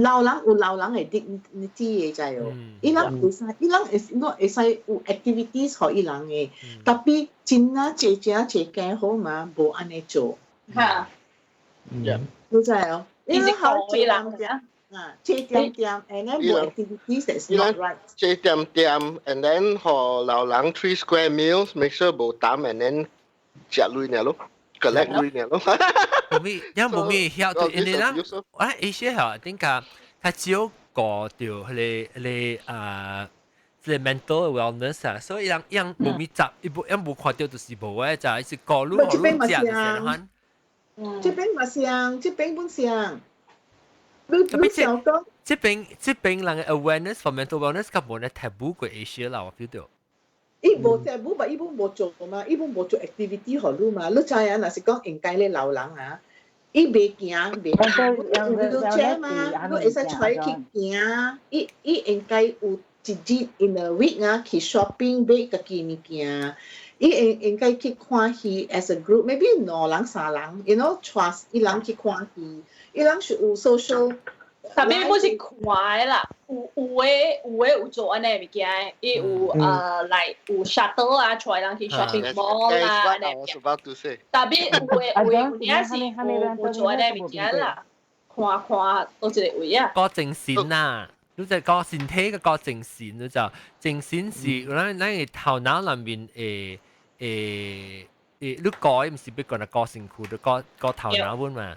老人有老人的 dignity 的知無？伊人會使，伊人會我會使有 activities 予伊人的，tapi 真啊濟正濟加好嘛，無按呢做。嚇，你知無？伊是好坐人啊，坐恬恬，and then 無 activities that's not right。坐恬恬，and then 予老人 three square meals，make sure 無膽，and then 食鐳爾咯，collect 鐳爾咯。無咪，因無咪曉對，因為咱我一些嚇點解較少顧到彼個彼個啊，這個 mental wellness 啊，所以人人無咪雜，伊無伊無看到就是無誒，就是顧愈予愈食就是款。這邊嘛像，這邊本像。你你想講？這邊這邊人嘅 awareness for mental wellness 較無咧 taboo 過 Asia 啦，我 feel 到。伊無 taboo，嘛伊本無做嘛，伊本無做 activity 予你嘛。你知影，若是講應該咧老人啊，伊袂行袂行，有 wheelchair 嘛，你會使帶伊去行。伊伊應該有一日 in a week 啊，去 shopping 買家己物件。伊應應該去看戲 as a group，maybe 兩人三人，trust 伊人去看戲，伊人是有 social。 tapi 不是看的啦，有有的有的有做按呢物件，伊有來有 shuttle 啊，帶人去 shopping mall 啦，按呢物件。tapi 有的有的有影是有做按呢物件啦，看看佗一個位啊。個精神啊，你就個身體嘅個精神，你就精神是咱咱嘅頭腦裏面誒誒誒，你改毋是欲講個個身軀，你個個頭腦本嘛。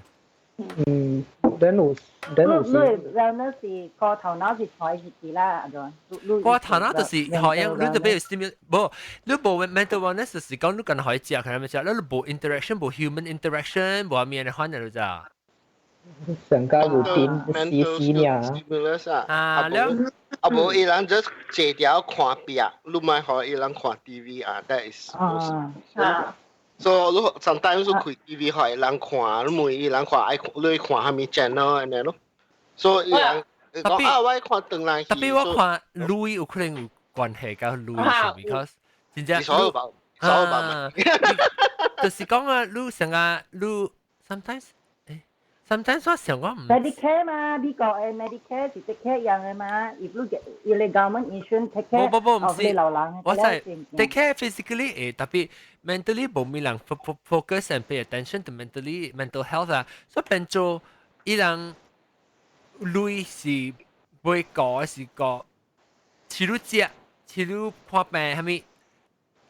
嗯，等有等有你你是個頭腦是採是啲啦，阿個。個頭腦就是好像你特別 stimulate，無你無 mental wellness 就是講你敢若可以食，可能食，你無 interaction，無 human interaction，無咩的款的就知。上加有變死死爾。啊，了。啊無伊人 just 坐條看壁，你莫予伊人看 TV 啊，that is 啊。所以你 sometimes 你開 TV 予伊人看，你問伊人看愛你看啥物 channel 按呢咯。所以伊人講啊，我愛看唐人戲。 tapi 我看鐳有可能有關係佮鐳是，because 真正所有吧，所有吧。就是講啊，你成個你 sometimes sometimes 我想講唔 Medicare 嘛，美國嘅 Medicare 是 take care 人嘅嘛，if 你伊個 government insurance take care，無無無，毋是，老人我係 take care physically 會，tapi mentally 無咪人 focus and pay attention to mentally mental health 啊，所以變做伊人鐳是會過是過，似你食，似你看病，啥物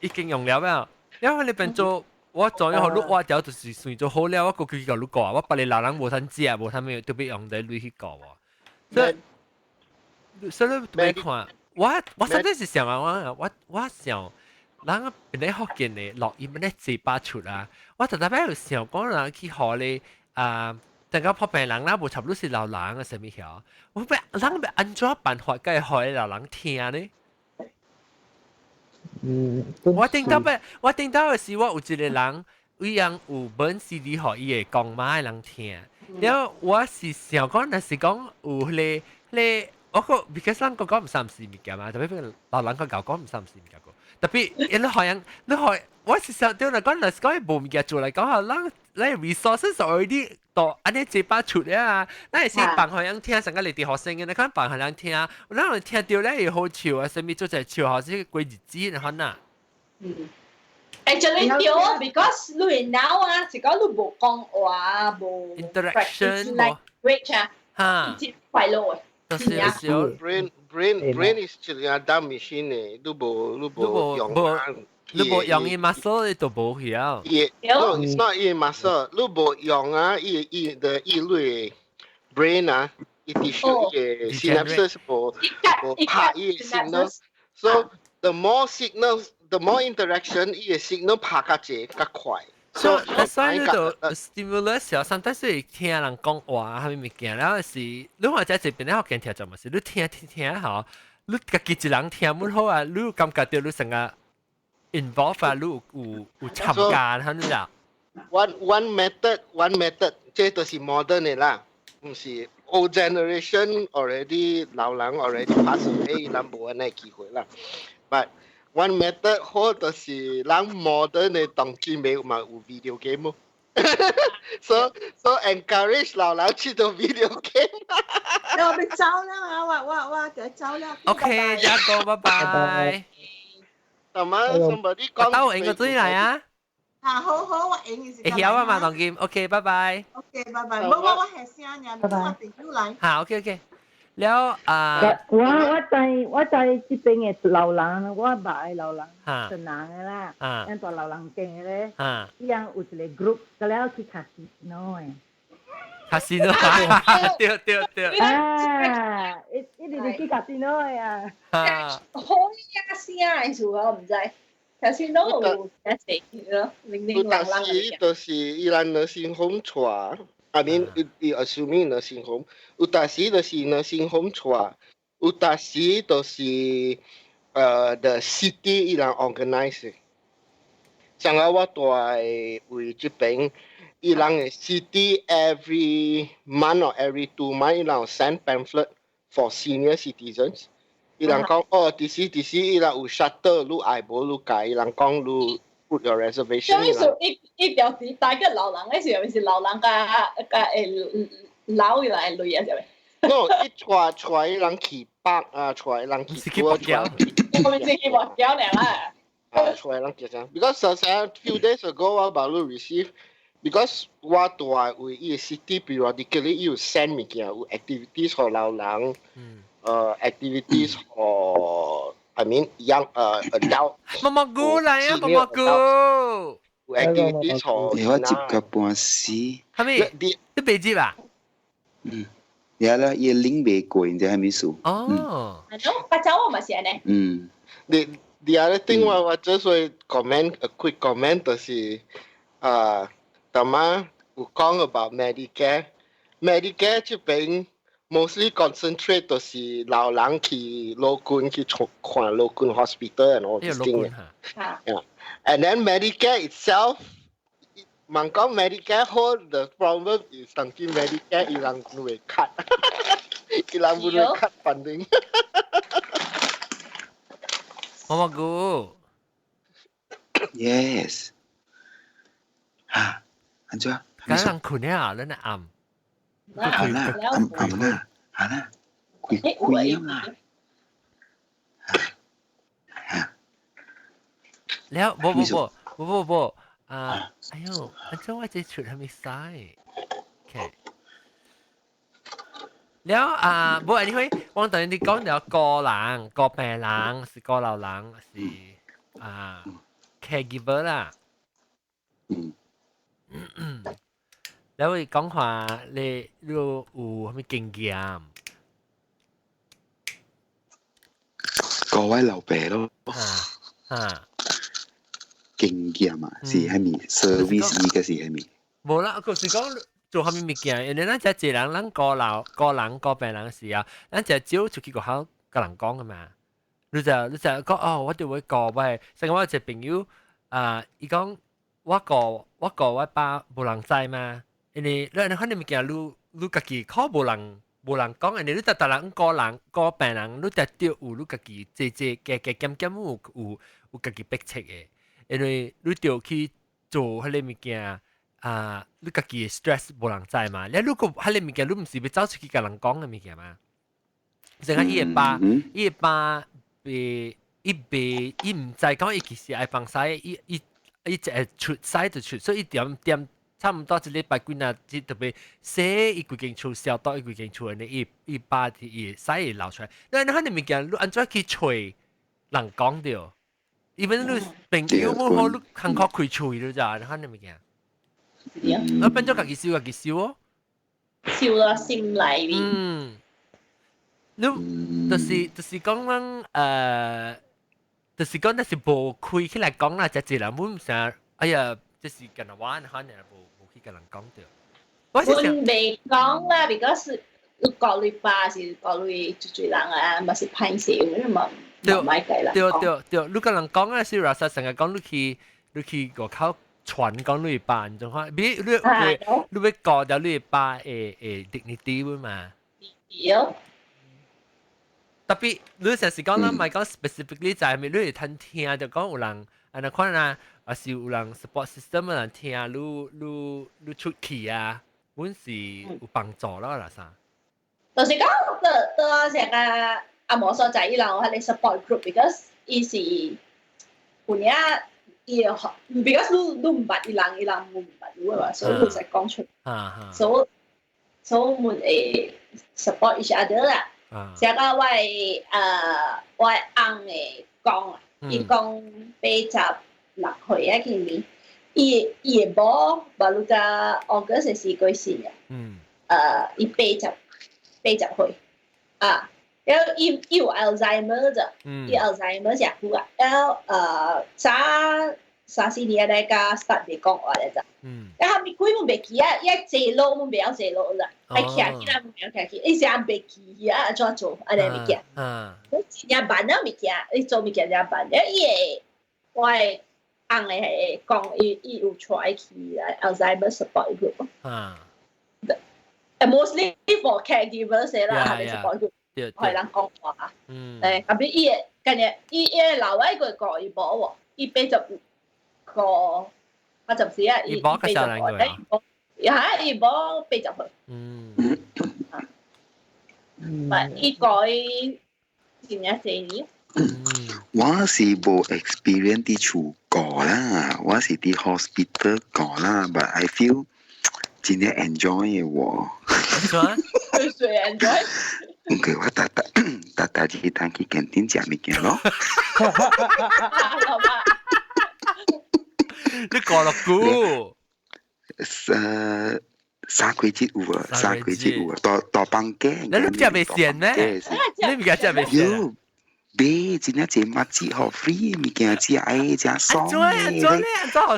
已經用了啊，然後你變做。我做咗予你挖掉，就是算做好了。我過去共你過，我別個老人無通食，無通咩，特別用得鐳去過喎。所以，所以你別看，我我實在是想啊，我我我想，人變咧福建的錄音咧嘴巴出啊，我特特擺有想講人去學咧啊，等個破病人啦，無差不多是老人啊，啥物曉？我欲人欲按怎辦法，共予老人聽呢？嗯，我頂到欲，我頂到的是我有一個人，伊人有本 CD 予伊的公媽的人聽，了我是想講，若是講有彼個彼個，我個 because 咱個講毋三時物件嘛，特別老人個𠢕講毋三時物件個，特別伊你好像你好，我是想對嚟講，若是講無物件做嚟講，嚇，咱咱 resources already 到按呢這把出了啊，咱是放予人聽，上個嚟啲學生嘅，你看放予人聽，咱有聽到咧會好笑啊，啥物做隻笑，好似過日子然後呐。嗯。Actually 對，because 你 now 啊，是講你無講話，無 interaction language 啊，嚇，真快樂嘅。就是少 Brain is 一個 dumb machine 嘅，你無用啊。你無用伊 muscle，你就無去啊。伊，no, it's not 伊 muscle，你無用啊，伊伊的伊類 brain 啊，伊 tissue 伊 synapses 無拍伊 signal。So the more signals, the more interaction，伊個 signal 拍較濟較快。 So that's why 你就 stimulus 時，sometimes 是聽人講話，啥物物件，然後是你或者這邊咧學見聽就嘛是，你聽聽聽吼，你家己一人聽滿好啊，你感覺到你成個 involve 啊，你有參加，係咪啊？One method, one method，這都是 modern 的啦，毋是 old generation already 老人 already pass away，咱無按呢機會啦。But one method 好就是咱 modern 的當今沒嘛有 video game 咯。So encourage 老人去做 video game。我欲走啦，我就走啦。 OK，一個拜拜。同埋 somebody 講，兜影個追嚟啊！啊，好好，我影嘅時間。會曉啊嘛，當今，OK，拜拜。 OK，拜拜。冇冇，我係聲呀，我朋友來。好，OK OK。了啊，我在這邊的老人，我捌的老人，是男的啦，咱蹛老人間的咧，伊人有一個 group，個了去 casino 的。 casino，對對對。啊，一一直去 casino 的啊。好呀聲的時候我毋知，casino 有一齊咯，零零啷啷。有就是伊人 nursing home 帶。I mean，伊 assuming nursing home，有當時就是 nursing home 帶，有當時就是the city 伊人 organize。像我蹛位這邊，伊人的 city every month or every 2 months 伊人 send pamphlet for senior citizens。伊人講哦，這時這時伊人有 shuttle，你愛無你改，伊人講你 put your reservation。啥物事？伊表示大個老人的時候，是老人甲甲會老伊來類啊，是咪？ No，伊帶帶伊人去北啊，帶伊人去多，帶。我們是去北郊爾啦。啊，帶人去啥？Because 上 few days ago 我把你 receive because 我蹛位伊 city periodically 伊有 send 物件有 activities for 老人，activities for I mean young adult。毛毛菇來啊，毛毛菇。有 activities for。我接個半死。係咪？你未接啊？嗯，呀啦，伊 link 未過，唔知係咪數？哦。係咯，八爪我嘛是按呢。嗯。 The other thing 我 just 會 comment a quick comment 就是啊，頭媽有講 about Medicare，Medicare 這邊 mostly concentrate 就是老人去老君去看老君 hospital and all this thing。 Yeah. And then Medicare itself，問講 Medicare 好，the problem is 當今 Medicare 伊人會 cut，伊人會 cut funding。毛毛菇。 Yes。嚇，按怎？敢人困啊，你那暗。好啦，暗暗啦，好啦，開開啊嘛。了，無無無無無無啊！哎喲，按怎我這出係咪使？OK。了啊，無 anyway，我等你講了個人、個病人是個老人是啊 caregiver 啦。嗯。了會講話你有啥物經驗？各位老爸咯。啊啊！經驗啊，是蝦米？service 伊個是蝦米？無啦，就是講做蝦米物件，因為咱這一人，咱個老個人個病人時啊，咱就少出去學校佮人講噶嘛。你就講哦，我就會教喂，像我一個朋友啊，伊講我教我爸無人知嘛，因為你你可能物件你家己可無人講，因為你逐逐人個人個病人，你就著有你家己濟濟加加減減有家己逼切的。因為你著去做彼个物件啊，你家己的 stress 無人知嘛。你如果彼个物件你毋是欲走出去共人講的物件嘛？成個伊的爸，伊的爸袂，伊袂，伊毋知講伊其實愛放屎，伊伊伊一會出屎就出，所以伊點點差毋多一禮拜幾若日特別洗伊規間厝消毒伊規間厝，呢伊伊爸伊屎會流出來。那你彼个物件你按怎去揣人講著？even 你朋友無好，你坎坷開喙你知？你彼个物件，我變做家己燒家己燒哦，燒到心內面。嗯，你就是就是講咱就是講那是無開起來講啦，就一人阮成，哎呀，這是干那我可能無無去共人講著。我袂講啦，because 你顧慮爸是顧慮足濟人啊，嘛是歹勢，因為嘛。對對對對，你共人講啊，是 rasa 成日講你去你去外口傳講你爸，你種看，比你會你欲顧著你爸的的 dignity 嘛？對。特別你成時講咱毋係講 specifically 就係咪你會聽聽就講有人按呢款啊，還是有人 support system 的人聽你你你出去啊，阮是有幫助啦啦啥？就是講，到到成個阿無所在，伊人有彼個 support group，because 伊是有影伊會，because 你你毋捌伊人，伊人毋捌你嘛，所以你會使講出。所以所以阮會 support each other 啦。成個我的我的翁會講啊，伊講86歲啊，今年，伊伊的某baru 甲 August 時過身啊。伊80歲啊。然後伊伊有 Alzheimer 啫，伊 Alzheimer 誠久啊，然後早三四年來甲 start 袂講話咧咋。然後咪鬼嘛袂記啊，伊愛坐路嘛袂曉坐路啦，愛徛起來嘛袂曉徛起，伊成袂記啊，按怎做按呢物件。真正慢啊物件，伊做物件真慢。了伊會，我的翁的會講，伊伊有帶伊去 Alzheimer support group。Mostly for caregivers 啦，係 support group。予人講話。特別伊會，今日伊伊老外個個伊無喎，伊85，84啊，伊85，嚇，伊無80歲。唔，伊過伊真正濟年。我是無 experience 佇厝過啦，我是佇 hospital 過啦，but I feel 真正 enjoy 的喎。誰誰 enjoy？唔過我逐逐逐逐日通去 canteen 食物件咯。老爸，你過落久？3個月有啊，三個月有啊，大大房間。你你食袂跣咩？你物件食袂跣？買真正濟物子予 free 物件食，哎，誠爽咧。做咧做咧，做好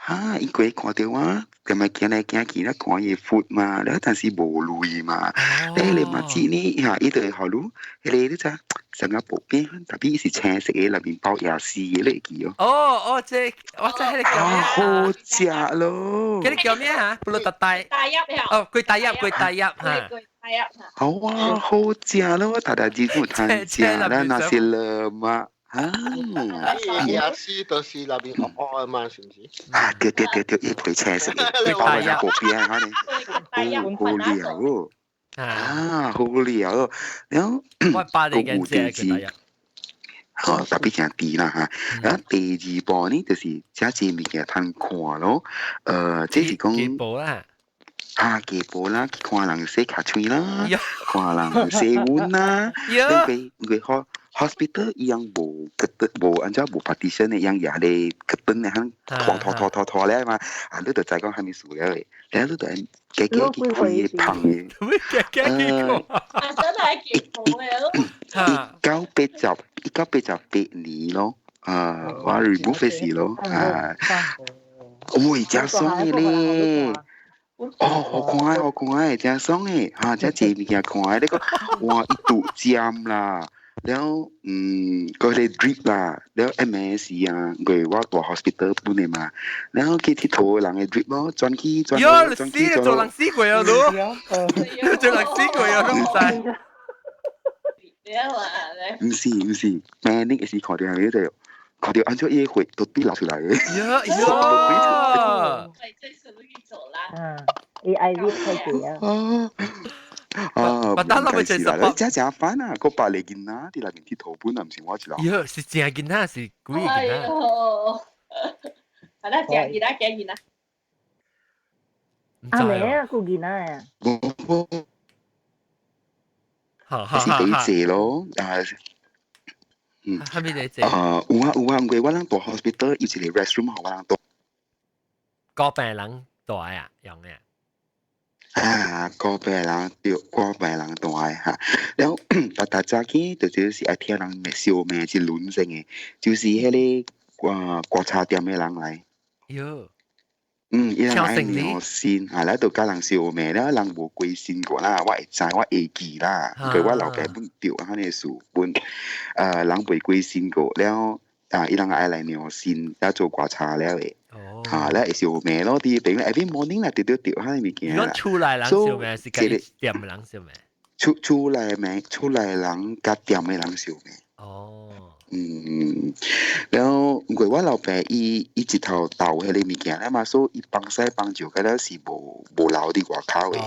哈！伊過看著我，踮來行來行去，咧看伊 food 嘛，了但是無鐳嘛。咧個物子呢，哈，伊就會予你，彼個你知，成個薄餅，特別是青色的，內面包椰絲的，你會記哦？哦哦，這我知彼个叫咩？好食咯！彼个叫咩啊？pulut tatai。大葉哦，粿大葉，粿大葉哈。粿大葉。好啊，好食咯！逐逐日有通食，咱 nasi lemak 啊！椰絲就是內面黑黑的嘛，是毋是？啊，對對對對，伊皮青色的，包喺薄餅可能，好好料哦！啊，好料哦！然後我爸你嘅食粿大葉。哦，特別誠甜啦嚇。啊，第二步呢，就是遮濟物件通看咯。這是講。健步啦。啊，健步啦，去看人洗跤喙啦，看人洗碗啦。因為因為 hospital 伊樣無 curtain 無按怎無 partition 的，伊樣也咧 curtain 的，響拖拖拖拖拖了嘛。啊，你就知講啥物事了的。然後你就加加去開個芳的。加加去看。啊，真係健步的咯。1988年咯，啊，我 remove 時咯，啊，喂，誠爽的咧。哦，好看好看的，誠爽的，哈，遮濟物件看的，你講，哇，伊拄針啦。了，嗰個 drip 啦，了 MS 啊，因為我蹛 hospital 本的嘛，了去𨑨迌人的 drip 咯，轉去轉去轉去轉。做人死過啊，你，做人死過啊，都毋知。毋是毋是，panic 時看著係咪就，看到按照伊血都滴流出來嘅。呀呀！這是你做啦。嗯，伊 IV 開始啊。啊，不單我咪就係真正煩啊！個百個囡仔佇內面佚佗本啊，毋是我一人。喲，是正囡仔，是鬼囡仔。啊，那正囡仔，假囡仔。啊，未啊，個囡仔啊。無無。是第一濟咯，啊。嗯。係咪第一濟？啊，有啊有啊，因為我人蹛 hospital 有一個 restroom 予我人蹛。個病人蹛啊，用嘅。啊，個病人對，個病人蹛哈。了後，逐逐早起就是愛聽人罵相罵是輪性的，就是彼個啊觀察店的人來。喲。嗯，伊人愛量身，啊，來就共人相罵了，人無關心過啦，我會知，我會記啦，因為我老爸本著按呢事本，人袂關心過了，啊，伊人愛來量身，了做觀察了的。啊，咧會相罵咯，佇邊 every morning 啦，著著著彼個物件啦。厝內人相罵是共店人相罵？厝內罵，厝內人佮店的人相罵。哦。嗯，了後因為我老爸伊伊一頭鬥彼個物件了嘛，所以伊幫西幫照個了是無無留佇外口的，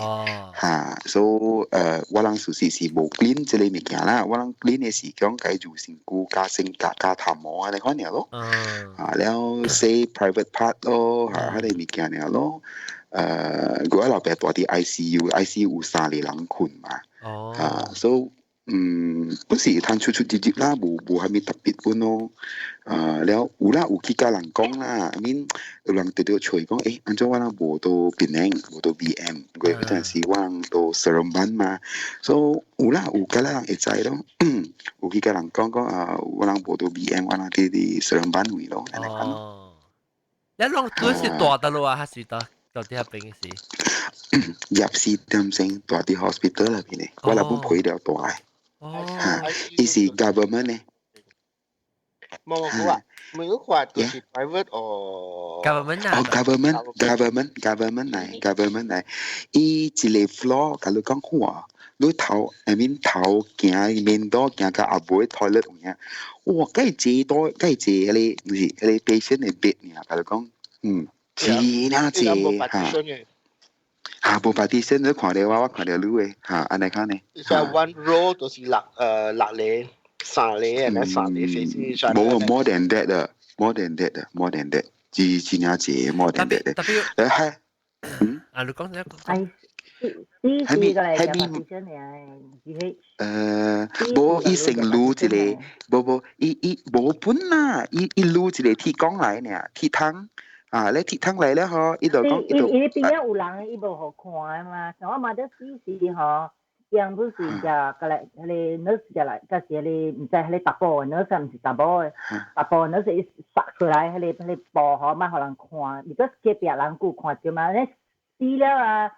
哈，所以我人事實是無 clean 這個物件啦，我人 clean 的是講共伊身軀加身加加頭毛按呢款爾咯，啊，了洗 private part 咯，哈，彼個物件爾咯，我老爸蹛佇 ICU，ICU 有三個人睏嘛，啊，所以。嗯，本是通出出入入啦，無無蝦米特別本咯。啊，了有啦，有去共人講啦，I mean 有人直直揣講，欸，按怎我人無佇檳城，無佇 BM，因為彼陣時我人佇 Seremban 嘛，所以有啦，有共人會知咯，有去共人講講啊，我人無佇 BM，我人佇佇 Seremban 位咯，按呢款咯。你攏都是蹛佗落啊，還是佗佗佇彼邊時？ 24點鐘蹛佇 hospital 內邊咧，我老母陪了蹛的。哦，伊是 government 呢。冇冇啊，每個話都是 private or government 啊？哦，government government 來，government 來，伊一個 floor，共你講好啊，你頭 I mean 頭行面多行到後尾 toilet 有影，哇，蓋濟多蓋濟彼個，毋是彼個 patient 的 bed 爾，共你講，嗯，真啊濟哈。哈，無 partition，你看著我，我看著你的，哈，按呢款呢。就 one row 就是六六個、三個，係咪三個四四？無 more than that 的，more than that 的，more than that，真真正濟 more than that 的。特別，係，嗯，啊，你講你講。係，係咪係咪？無伊先擼一個，無無，伊伊無本啦，伊伊擼一個鐵缸來爾，鐵桶。啊！你鐵桶來了嗬，伊就講伊伊邊仔有人，伊無予看嘛。像我媽佇死時吼，人不是就過來，彼個 nurse 就來，就是彼個毋知彼個查埔 nurse 毋是查某的，查埔 nurse 伊殺出來，彼個彼個布吼，莫予人看，如果隔壁人有看著嘛，你死了啊，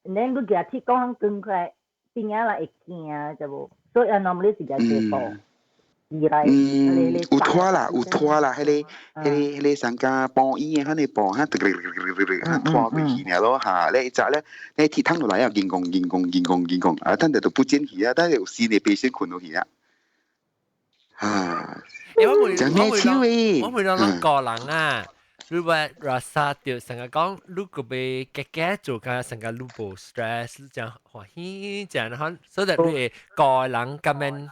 恁你舉鐵管扛起來，邊仔人會驚，知無？所以 normally 是舉這布。嗯，有拖啦，有拖啦，彼個、彼個、彼個上加幫醫的，彼個布，哈，拖過去爾咯，哈，你一隻咧，你鐵桶落來啊，銀光銀光銀光銀光，啊，等下就不見去啊，等下有新的 patient 睏落去啊，啊，我會我會諗個人啊，你話 rasa 著成日講，你個欲加加做個成個你無 stress，你誠歡喜，誠好，所以你會個人咁樣。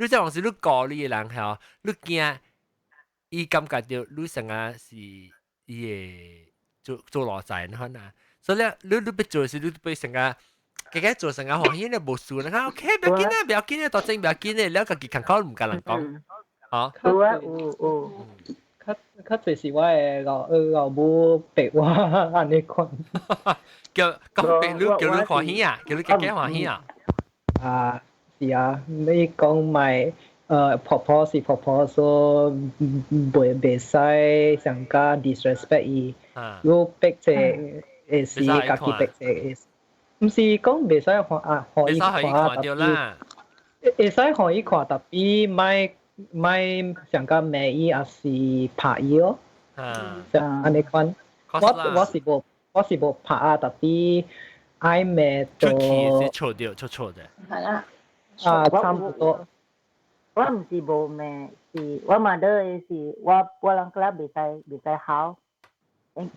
你這樣是你顧你的人吼，你驚伊感覺著你成個是伊會做做偌濟你看啊，所以咧，你你欲做時，你欲成個加加做成個歡喜咧無事，你看 OK，不要緊啊，不要緊啊，大正不要緊啊，了家己坎坷毋共人講，吼。有啊，有有。較較濟是我的老老母逼我按呢款。叫講逼你叫你歡喜啊，叫你加加歡喜啊。啊。是啊，你講莫婆婆是婆婆，所以袂袂使上加 disrespect 伊。如果逼者會是家己逼者，毋是講袂使看啊，予伊看，特別會使予伊看，特別莫莫上加罵伊，抑是拍伊咯。像按呢款，我我是無我是無拍啊，特別愛罵就出去是錯掉，錯錯的。係啦。啊，差不多。我毋是無命，是我 mother 的是我人個袂使袂使好。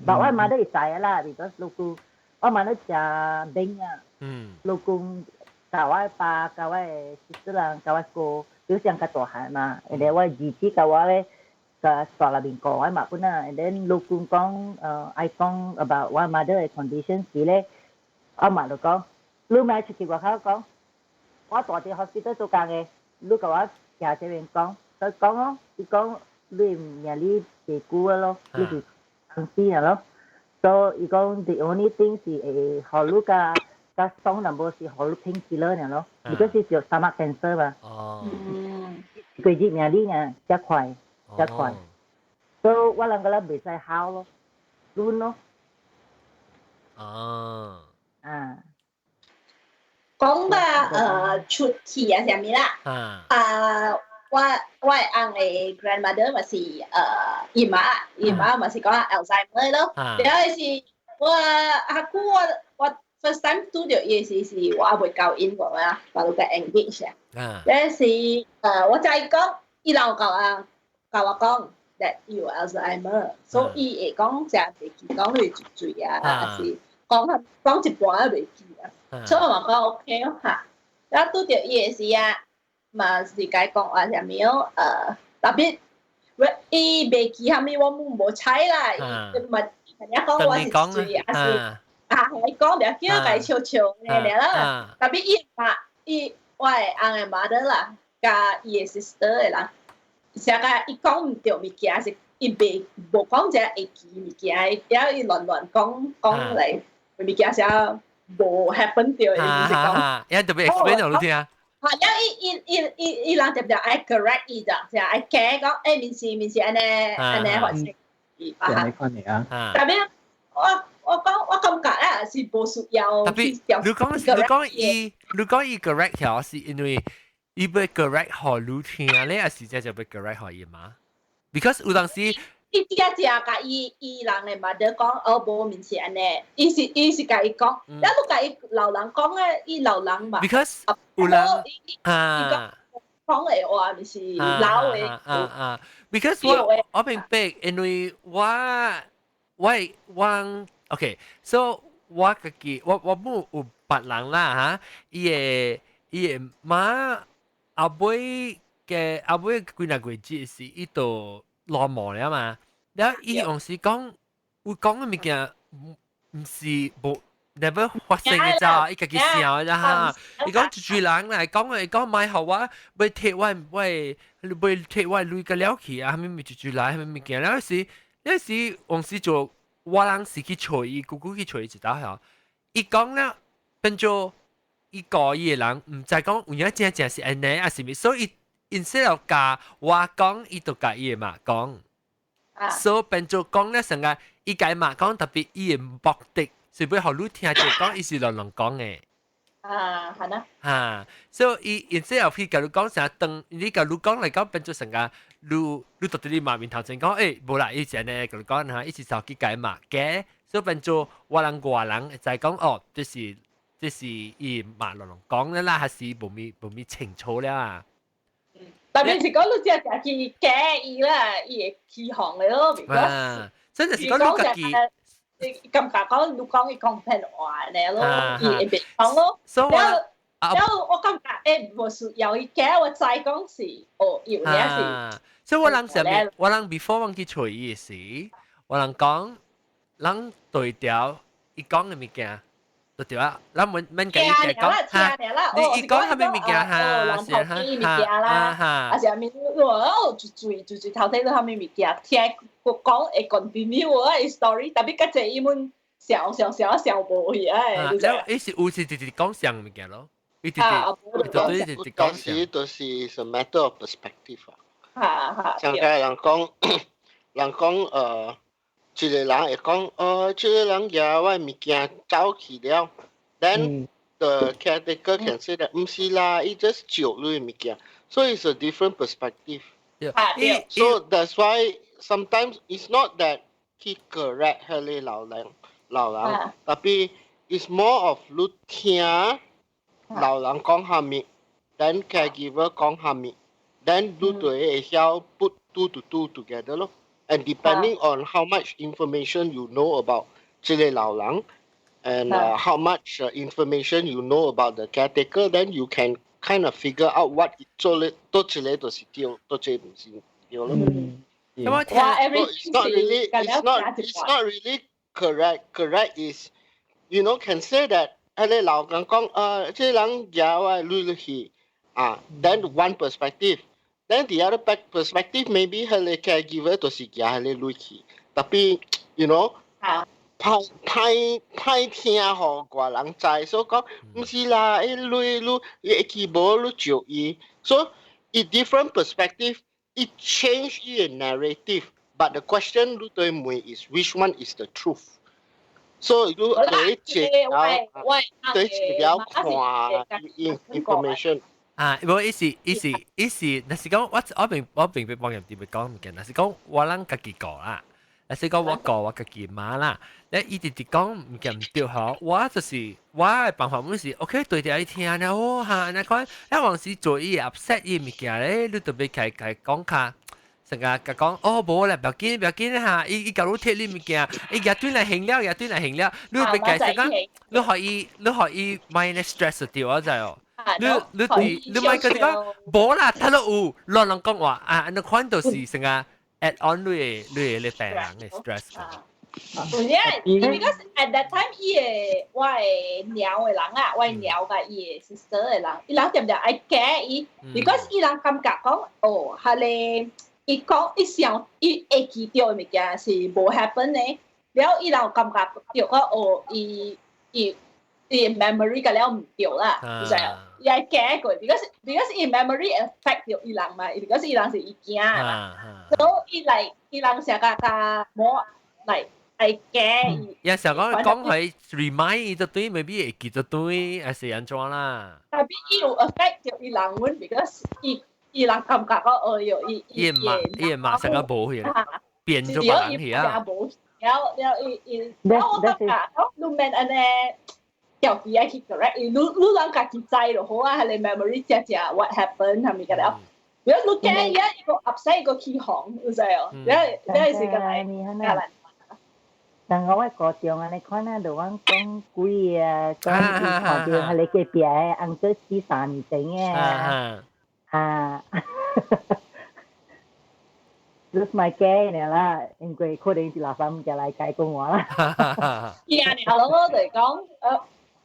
但我 mother 會知啦，because 老公我 mother 食冰啊，老公教我爸教我的侄子人教我哥，表上較大漢嘛，然後我兒子教我咧，個大內面過我嘛本啊，and then 老公講愛講 about 我 mother 的 condition 時咧，我媽就講，你莫出去外口講，我蹛佇 hospital 做工的，你共我徛這邊講，佢講哦，伊講你命你袂久啊咯，你是公司啊咯，所以伊講 the only thing 是會予你較較爽，但無是予你 painkiller 爾咯，because 是有 stomach cancer 嘛，一個月命你爾，才快才快，所以我人個咧袂使好咯，亂咯。啊。講到出去啊，啥物啦？啊，我的翁的 grandmother 嘛是伊媽，伊媽嘛是講 Alzheimer 咯。然後是我阿姑我 first time 拄著伊時是我還未交因過啊，我都個 engage 啊。但是我知講，伊老教啊教我講 that 有 Alzheimer，所以伊會講成袂記講你醉醉啊，還是講講一半都袂記啊。所以我嘛講 OK 嚇。然後拄著伊的時啊，嘛是共伊講話啥物哦，特別我伊袂記啥物，我無睬啦。伊嘛人家講我是醉啊，是啊，伊講袂要緊，共伊笑笑爾啦。特別伊媽伊我的翁的 mother 啦，佮伊的 sister 的人，成個伊講毋著物件，是伊袂無講這會記物件，然後伊亂亂講講來物件啥無 happen 著的，就是講。一特別 explain 予你聽啊。嚇！了伊伊伊伊伊人特別愛 correct 伊咋，就愛加講，欸，毋是毋是按呢按呢發生。啊，你看你啊。特別我講我感覺啊是無需要。特別你講伊 correct 條是因為伊欲 correct 予你聽咧，還是這就欲 correct 予伊媽？Because 有當時。伊只只共伊伊人的 mother 講，哦，無毋是按呢，伊是共伊講，了你共伊老人講咧，伊老人嘛。 Because 有人啊，講的話毋是老的。啊啊，Because 我明白，因為我 OK，so 我家己我母有別人啦嚇，伊的媽後尾嘅後尾幾若個月時，伊就落毛了嘛，了伊當時講有講的物件毋是無 never 發生的咋，伊家己想的哈。伊講一堆人來講，伊講莫予我欲提我我欲提我鐳個了去啊，啥物物一堆來，啥物物件，了時了時當時就我人是去揣伊，姑姑去揣伊一道吼。伊講了變做伊教伊的人，毋知講有影真正是按呢，抑是物，所以 instead of 共我講，伊就共伊的媽講。所以變做講咧成個伊共媽講，特別伊的目的是欲予你聽著講，伊是亂亂講的。啊，係啦。嚇，所以伊 instead of 去共你講啥，當你共你講來講變做成個你到佇你媽面頭前講，欸，無啦，伊是按呢共你講嚇，伊是走去共媽講，所以變做我人外人會知講，哦，這是伊媽亂亂講的啦，還是無咪清楚了啊？特別是講你只家己假伊啦，伊會起哄的咯。啊，真係是講你家己。感覺講你講伊講騙話呢咯，伊會袂講咯。所以了我感覺無需要伊假，我知講是哦，有影是。所以我人啥物，我人 before 我去揣伊的時，我人講，人對調伊講的物件。就對啊，咱免免共伊講哈，你伊講啥物物件哈，是哈哈哈，啊是啥物？哦，就最最最頭先都啥物物件，聽講會 continue 我的 story，特別較濟伊們想想想想無去唉。了，伊是有時直直講上物件咯，伊直直，對直直講上。都是 is a matter of perspective 啊。哈哈。像個人講，人講一個人會講，哦，這個人舉我物件走去了，then the caretaker can say that 毋是啦，伊 just 借你物件，so it's a different perspective. So that's why sometimes it's not that 去 correct 彼个老人老人，tapi it's more of 你聽老人講啥物，then caregiver 講啥物， ，then 你就會曉 put two to two together 咯。And depending on how much information you know about 這個老人，and how much information you know about the caretaker, then you can kind of figure out what 做咧多一個就是對，多一個毋是對咯。咁我聽 So it's not really correct. Correct is can say that 彼個老人講，這個人舉我鐳落去啊，then one perspective. Then the other perspective maybe 彼個 caregiver 就是舉彼個鐳去，tapi 歹歹歹聽予外人知，所以講毋是啦，彼鐳你伊會記無你照伊，so 伊 different perspective, it change 伊個 narrative. But the question 你對問 is which one is the truth? So 你對一條對一條看 information。啊，無意思意思意思，若是講我並非幫人哋講物件，若是講我人家己顧啦，若是講我顧我家己媽啦，你伊直直講物件毋對吼，我就是我的辦法，阮是 OK 對著伊聽了哦哈，按呢款，一往時做伊 upset 伊物件咧，你特別開開講較。成個甲講哦，無啦，不要緊，不要緊哈，伊伊共你提你物件，伊舉轉來還了，舉轉來還了，你別解釋講，你予伊，你予伊莫 stress 掉，我知哦。你你對，你莫佮講，無啦，他都有亂人講話啊，按呢款就是成個 add on 你的病人的 stress。有影，because at that time 伊的我的娘的人啊，我的娘佮伊的 sister 的人，伊人恬恬愛驚伊，because 伊人感覺講，哦，彼个伊講伊想伊會記著的物件是無 happen 的，了伊人有感覺著講，哦，伊伊伊 memory 佮了毋對啦，就係伊愛驚過，because 伊 memory affect 著伊人嘛，because 伊人是伊囝嘛，所以伊來伊人成個較無來愛驚伊。也想講講佢 remind 伊就對，maybe 會記得對，還是按怎啦？ Tapi 伊有 affect 著伊人阮，because 伊伊人感覺講，哦喲，伊伊嘛伊嘛成個無去，變咗別人去啊！了了伊伊，了我感覺講你免按呢調皮愛去 correct，伊你你人家己知就好啊，彼个 memory 正正 what happen 係咪個了？如果你驚伊一個 upset 一個起哄，有知哦？了了是個來較難。但我高中按呢看啊，就阮講鬼啊，講伊看著彼個隔壁的 uncle 死3年前的啊，就是咪驚爾啦，因為可能是垃圾物件來解講話啦。聽了咯，就是講，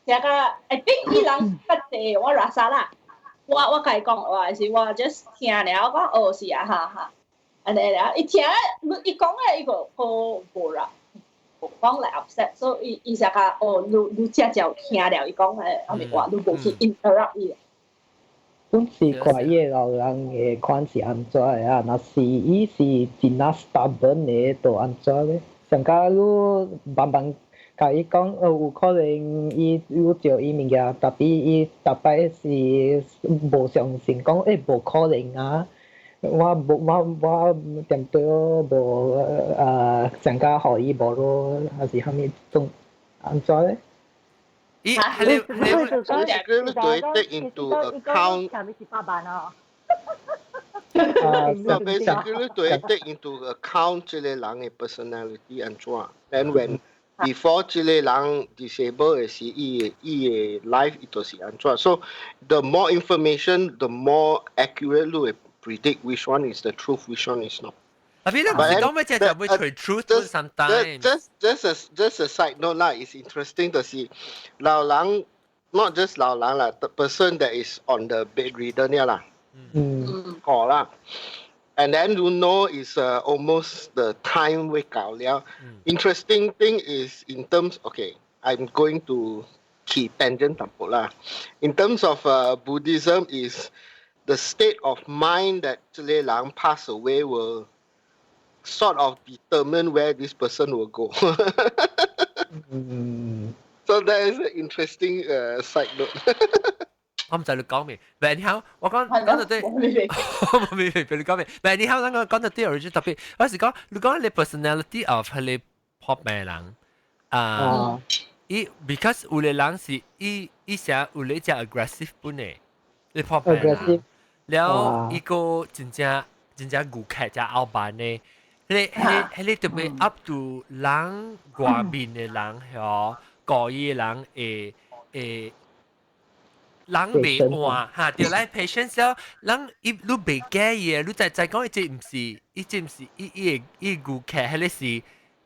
這個 I think 伊人較濟我垃圾啦，我共伊講話是我 just 聽了講哦是啊哈哈，按呢了，伊聽伊講的伊個個無啦。講來 upset，所以伊伊成個哦，你你正正有聽了伊講的，後面話你無去 interrupt 伊。本是看伊的老人的款是按怎的啊？若是伊是真正 stubborn 的，就按怎咧？上較你慢慢共伊講，哦，有可能伊有照伊物件，tapi 伊逐擺是無相信，講欸無可能啊！我無我我恬對無上較予伊無咯，還是啥物種按怎咧？伊係你你你對 take into account。啊， basically 對 take into account 這個人的 personality 按怎，then when before 這個人 disable 的時，伊的 life 伊就是按怎，so the more information, the more accurate 你會 predict which one is the truth, which one is not. 啊，比你唔是講咩只就會除 truth sometimes。 Just a side note 啦，it's interesting 就是老人 not just 老人啦，the person that is on the bedridden 啦，好啦。And then you know is almost the time 會到了。Interesting thing is in terms, okay, I'm going to 去 tangent 淡薄啦。In terms of Buddhism is the state of mind that 這個人 pass away will sort of determine where this person will go. So that is an interesting side note. 我毋知你講未？但係我講講到對，我未未俾你講未？但係你好，咱講到對，就特別，我是講你講你 personality of 彼個破病人啊，伊 because 有个人是伊伊成有咧只 aggressive 本的，你破病人。了伊個真正真正顧客真後班的，彼個特別 up to 人外面的人嗬，故意的人會會。人袂換嚇，對來 patience 了，人伊你袂假伊的，你知知講伊這毋是，伊這毋是伊伊會伊顧客，彼個是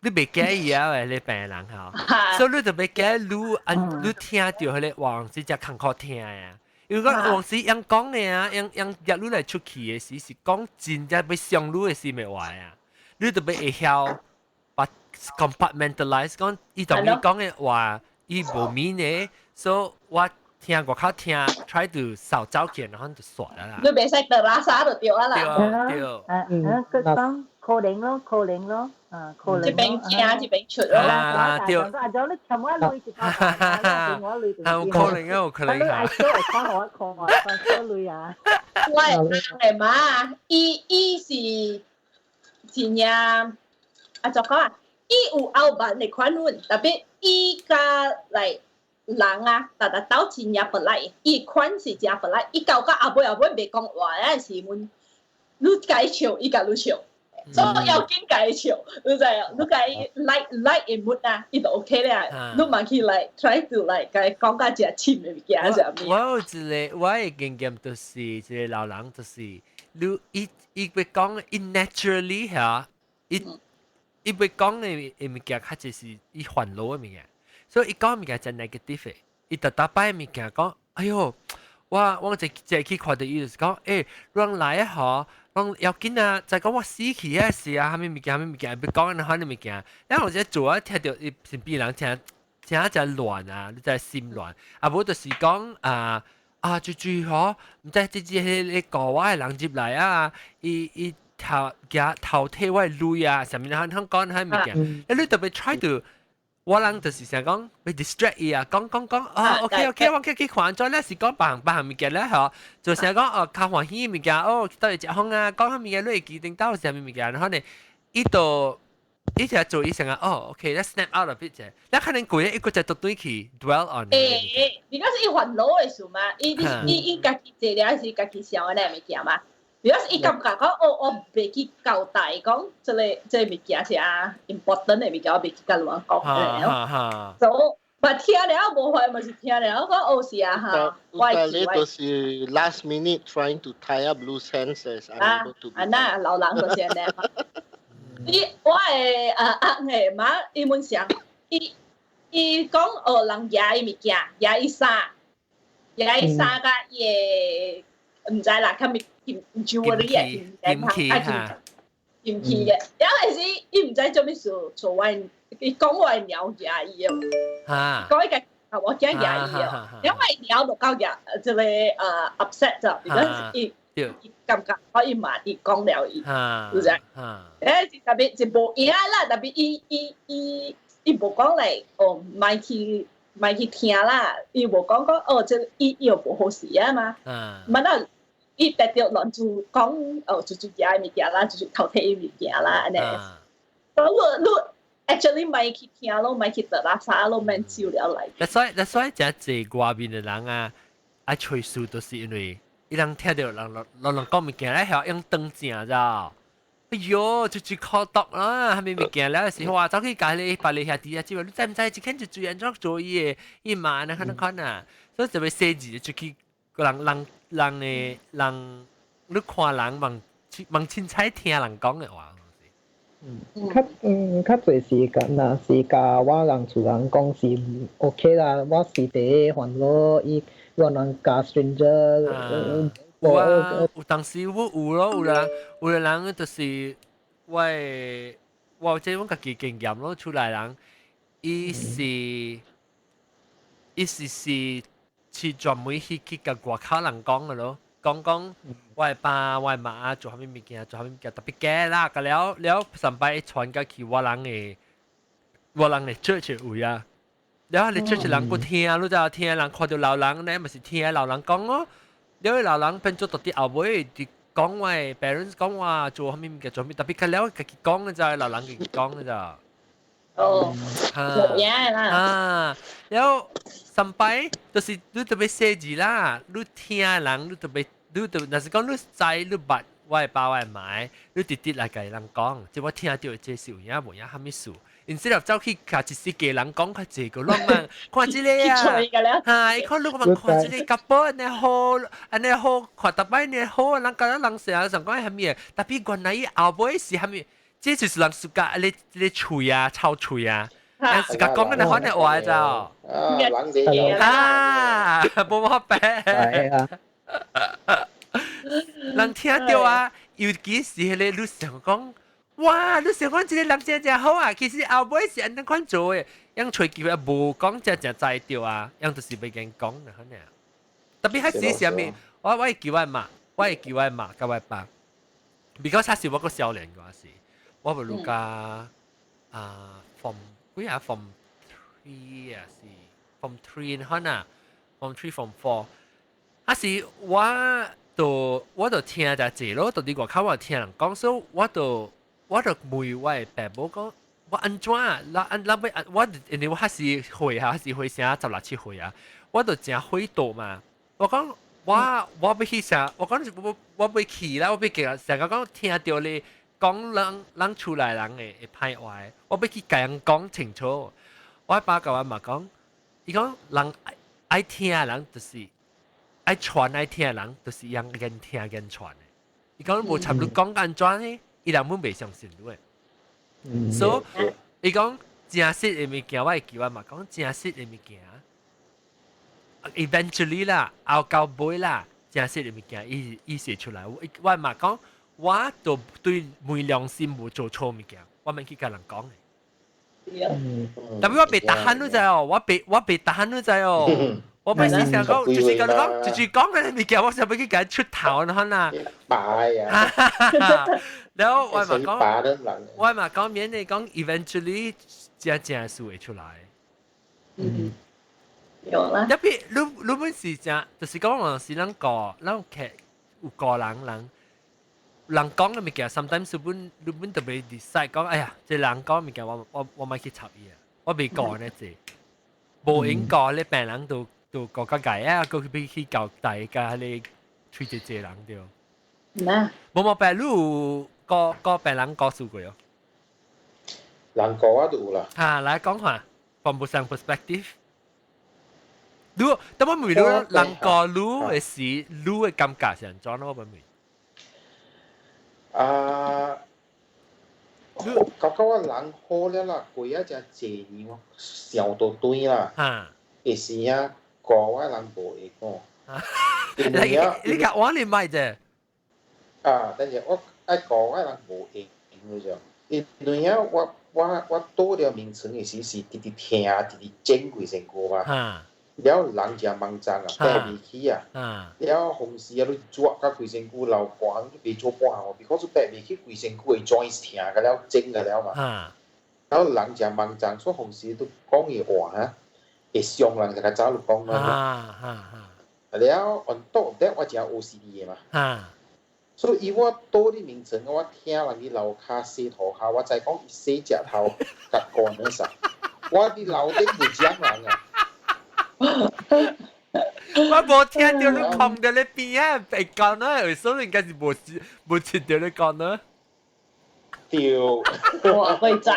你袂假伊啊，彼個病人吼，所以你就欲假你按你聽著彼個話是誠艱苦聽啊。因為講往時人講的啊，人人入你來出去的時是講真正欲傷你的時咪話啊，你就欲會曉把 compartmentalize 講伊同你講的話，伊無面的，所以我聽外口聽，try to 掃走去，然後就煞啦。你袂使得垃圾就對啊啦。對對。啊啊，佢講可能咯，可能咯，啊可能。一邊聽一邊出咯。啊對。啊，就你尋我鐳一包，我鐳。啊，有可能啊，有可能啊。你愛做會看我看我看做鐳啊。我的媽，伊伊是真正啊，怎講啊？伊有後辦的款款，特別伊佮來。人啊，逐逐鬥真正 polite，伊款是真 polite，伊到到後尾後尾袂講話，嗰時陣，你共伊笑，伊共你笑，所以要緊共伊笑，你知影？你共伊 light light 的 mood 啊，伊就 OK 啦。你嘛去 like try to like 共伊講較誠深的物件啥物。我有一個我的經驗就是一個老人就是你伊伊會講伊 naturally 嚇，伊伊會講的的物件較濟是伊煩惱的物件。所以伊講物件真 negative 的，伊逐逐擺物件講，哎喲，我我一一去看著伊就是講，欸，人來啊吼，講要緊啊，就講我死去啊時啊，啥物物件，啥物物件，欲講那款物件，然後我這做啊，聽著伊身邊人聽聽真亂啊，你知心亂，啊無就是講啊啊，最最吼，毋知這這彼個國外的人入來啊，伊伊偷夾偷提我的鐳啊，啥物人通講彼物件，你特別 try to。我人就是想講欲 distract 伊啊，講講講哦，OK OK，我去去看咗咧是講別項別項物件咧嗬，就成講哦較歡喜物件哦，到底食風啊，講彼物件你會記定到啥物物件，然後呢，伊就伊就做伊成啊，哦，OK，let's snap out of it 啫，你可能過一個就對去 dwell on。欸，你講是伊煩惱的事嘛？伊伊伊家己坐了是家己想的那物件嘛？如果是伊感覺講，哦，我袂去交代講，這個這個物件是啊 important 的物件，我袂去共人講的。所以，嘛聽了無壞，嘛是聽了講哦是啊哈。我你就是 last minute trying to tie up loose ends as 啊，啊那老人就是按呢。伊我的啊翁的媽，伊阮想，伊伊講哦，人舉伊物件，舉伊衫，舉伊衫佮伊的毋知啦，較物金 jewelry 啊，金器哈，金器的，然後是伊毋知做咩事，做我，伊講我的貓舉伊的，講伊個我驚舉伊的，因為貓就夠舉，這個upset 咗，because 伊伊感覺我伊嘛伊講了伊，是不是？欸，特別就無影啦，特別伊伊伊伊無講來哦，莫去莫去聽啦，伊無講講哦，這伊伊又無好勢啊嘛，嘛那伊特著亂做講哦，就就舉物件啦，就是偷提伊物件啦，按呢。所以你你 actually 莫去聽咯，莫去得垃圾咯，免招了來。所以誠濟外面的人啊，愛吹數都是因為伊人聽著人人人講物件咧，曉用當正知道？哎喲，就就靠毒啦，啥物物件了是話走去共你別個兄弟啊，這你知毋知？一間就做安怎做伊的，伊嘛按呢款款啊，所以就欲細緻出去，人人人的人，你看人望望凊彩聽人講的話。較嗯較濟時間若是共我人厝人講是 OK 啦，我是第一煩惱，伊我人共 stranger。有啊，有當時我有咯，有人有個人就是我的，我有這阮家己經驗咯，厝內人，伊是伊是是是專門去去共外口人講的咯，講講我的爸我的媽做啥物物件，做啥物物件特別假啦，佮了了上擺傳過去我人的我人的 church 位啊，了你 church 人閣聽，你知聽人看著老人呢，嘛是聽老人講咯。了老人變做到佇後尾，佇講我的 parents 講話做啥物物件做啥物，特別較了家己講的咋，老人家己講的咋。哦，無影的啦。啊，了上擺就是你特別細緻啦，你聽人你特別你就若是講你知你捌我的爸我的媽，你直直來共人講，即我聽到這是有影無影啥物事。instead of 走去共一時家人講較濟個攏嘛，看這個啊，哈，伊看你嘛看這個夾寶按呢好，按呢好，看逐擺呢好，人感覺人成日想講啥物的，tapi 原來伊後尾是啥物？這就是人自家咧咧喙啊，臭喙啊，自家講緊款的話就，啊，無法白，人聽到啊，尤其是彼個你想講，哇！你想講這個人真正好啊，其實後尾是按呢款做的，樣揣機會無講真正知著啊，樣就是袂經講啦，可能。特別彼時啥物，我會記我媽，我會記我媽佮我爸，because 彼時我閣少年嗰時，我無愈甲啊 form 幾啊 form three 啊是 form three 可能 form three form four，彼時我就聽誠濟咯，到佇外口我聽人講，所以我就問我的爸母講，我按怎咱按咱欲我因為我彼時歲啊，彼時歲啥十六七歲啊，我就誠火大嘛。我講我欲去啥？我講我欲去啦，我欲去成日講聽著你講人人厝內人的歹話，我欲去共人講清楚。我爸共我媽講，伊講人愛聽人就是愛傳愛聽人，就是用言聽言傳的。伊講無插你講按怎呢？伊人本袂相信你的。所以伊講誠實的物件，我會記我嘛講誠實的物件。eventually 啦，後到尾啦，誠實的物件伊伊寫出來。我我嘛講，我都對昧良心無做錯物件，我免去共人講的。Tapi 我袂 tahan 你知哦，我袂 tahan 你知哦。我袂是想講，就是共你講，就是講嗰啲物件，我想欲去共伊出頭，你看啦。擺啊！然後我嘛講，我嘛講免你講，eventually 真正事會出來。嗯，有啦。 Tapi 你你本是真，就是講有時咱個咱劇有個人人人講的物件，sometimes 你本特別 decide 講，哎呀，這人講物件，我莫去插伊啊，我袂講呢這，無應該咧，病人都都國家界啊，閣去去交代共彼個喙濟濟人對。咩？無無病，你有個個病人故事過哦？人講我都有啦。啊，來講下，from 不同 perspective。你，但我問你，人講你的時，你的感覺是按怎咯？我問。啊，感覺我人好了啦，過啊誠濟年我想都對啦。會時啊，講我人無會講。你你講我你咪啫。啊，但是我愛講我人無會用就，因為啊，我倒了眠床的時是直直聽，直直整規身軀嘛。了人誠茫髒啊，爬袂起啊。了風時啊，你熱甲規身軀流汗，你袂做半項，because 爬袂起規身軀的 joints 疼甲了，整甲了嘛。了人誠茫髒，所以風時都講的話啊，會傷人，就較早你講嘛。了 on top of that 我誠 OCD 的嘛。所以我倒佇眠床，我聽人佇樓跤洗塗跤，我知講伊洗隻頭甲乾了啥。我佇樓頂有講人啊。我無聽著你空佇咧邊仔會講呢，所以應該是無無聽著你講呢。對。我會知啊。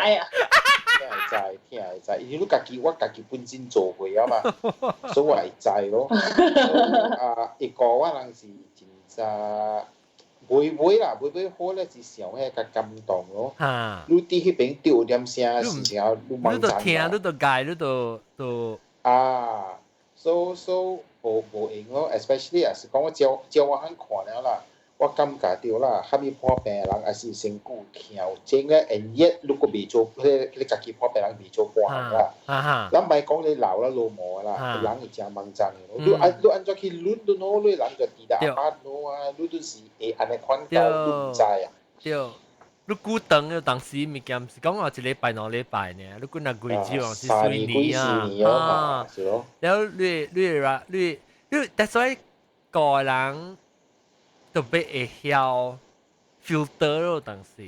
聽會知，聽會知，因為你家己我家己本身做過啊嘛，所以我會知咯。啊，一個我人是真正袂袂啦，袂袂好咧，是想彼較感動咯。你佇彼邊著有點聲事情，你你都聽，你都解，你都都。啊，so 無無閒咯，especially 也是講我照照我肯看了啦，我感覺著啦，啥物破病人也是身軀疼有症咧，and yet 你閣袂做，彼個家己破病人袂做半項啦。咱莫講你老啦老毛啦，人會誠茫髒的。你按你按怎去論都好，你人就佇咧阿媽啊，你都是會按呢款到，你毋知啊。對。你久長了當時物件，毋是講話一禮拜兩禮拜呢，你幾若月只是四年啊，啊，然後你會你你，但所以個人特別會曉 filter 咯，當時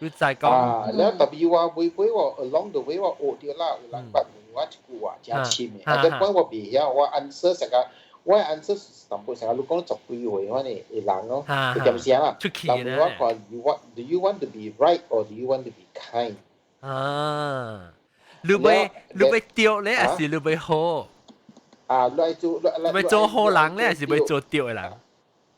你再講。啊，了 tapi 我每每我 along the way 我學著啦，有人捌問我一句話誠深的，啊，這款我袂曉，我 answer 成個，我 answer 是淡薄成日你講十幾歲可能會人咯，會點聲啦？出去人問我講，you want do you want to be right or do you want to be kind？啊，你欲對咧，還是你欲好？啊，你愛做你欲做好人咧，還是欲做對的人？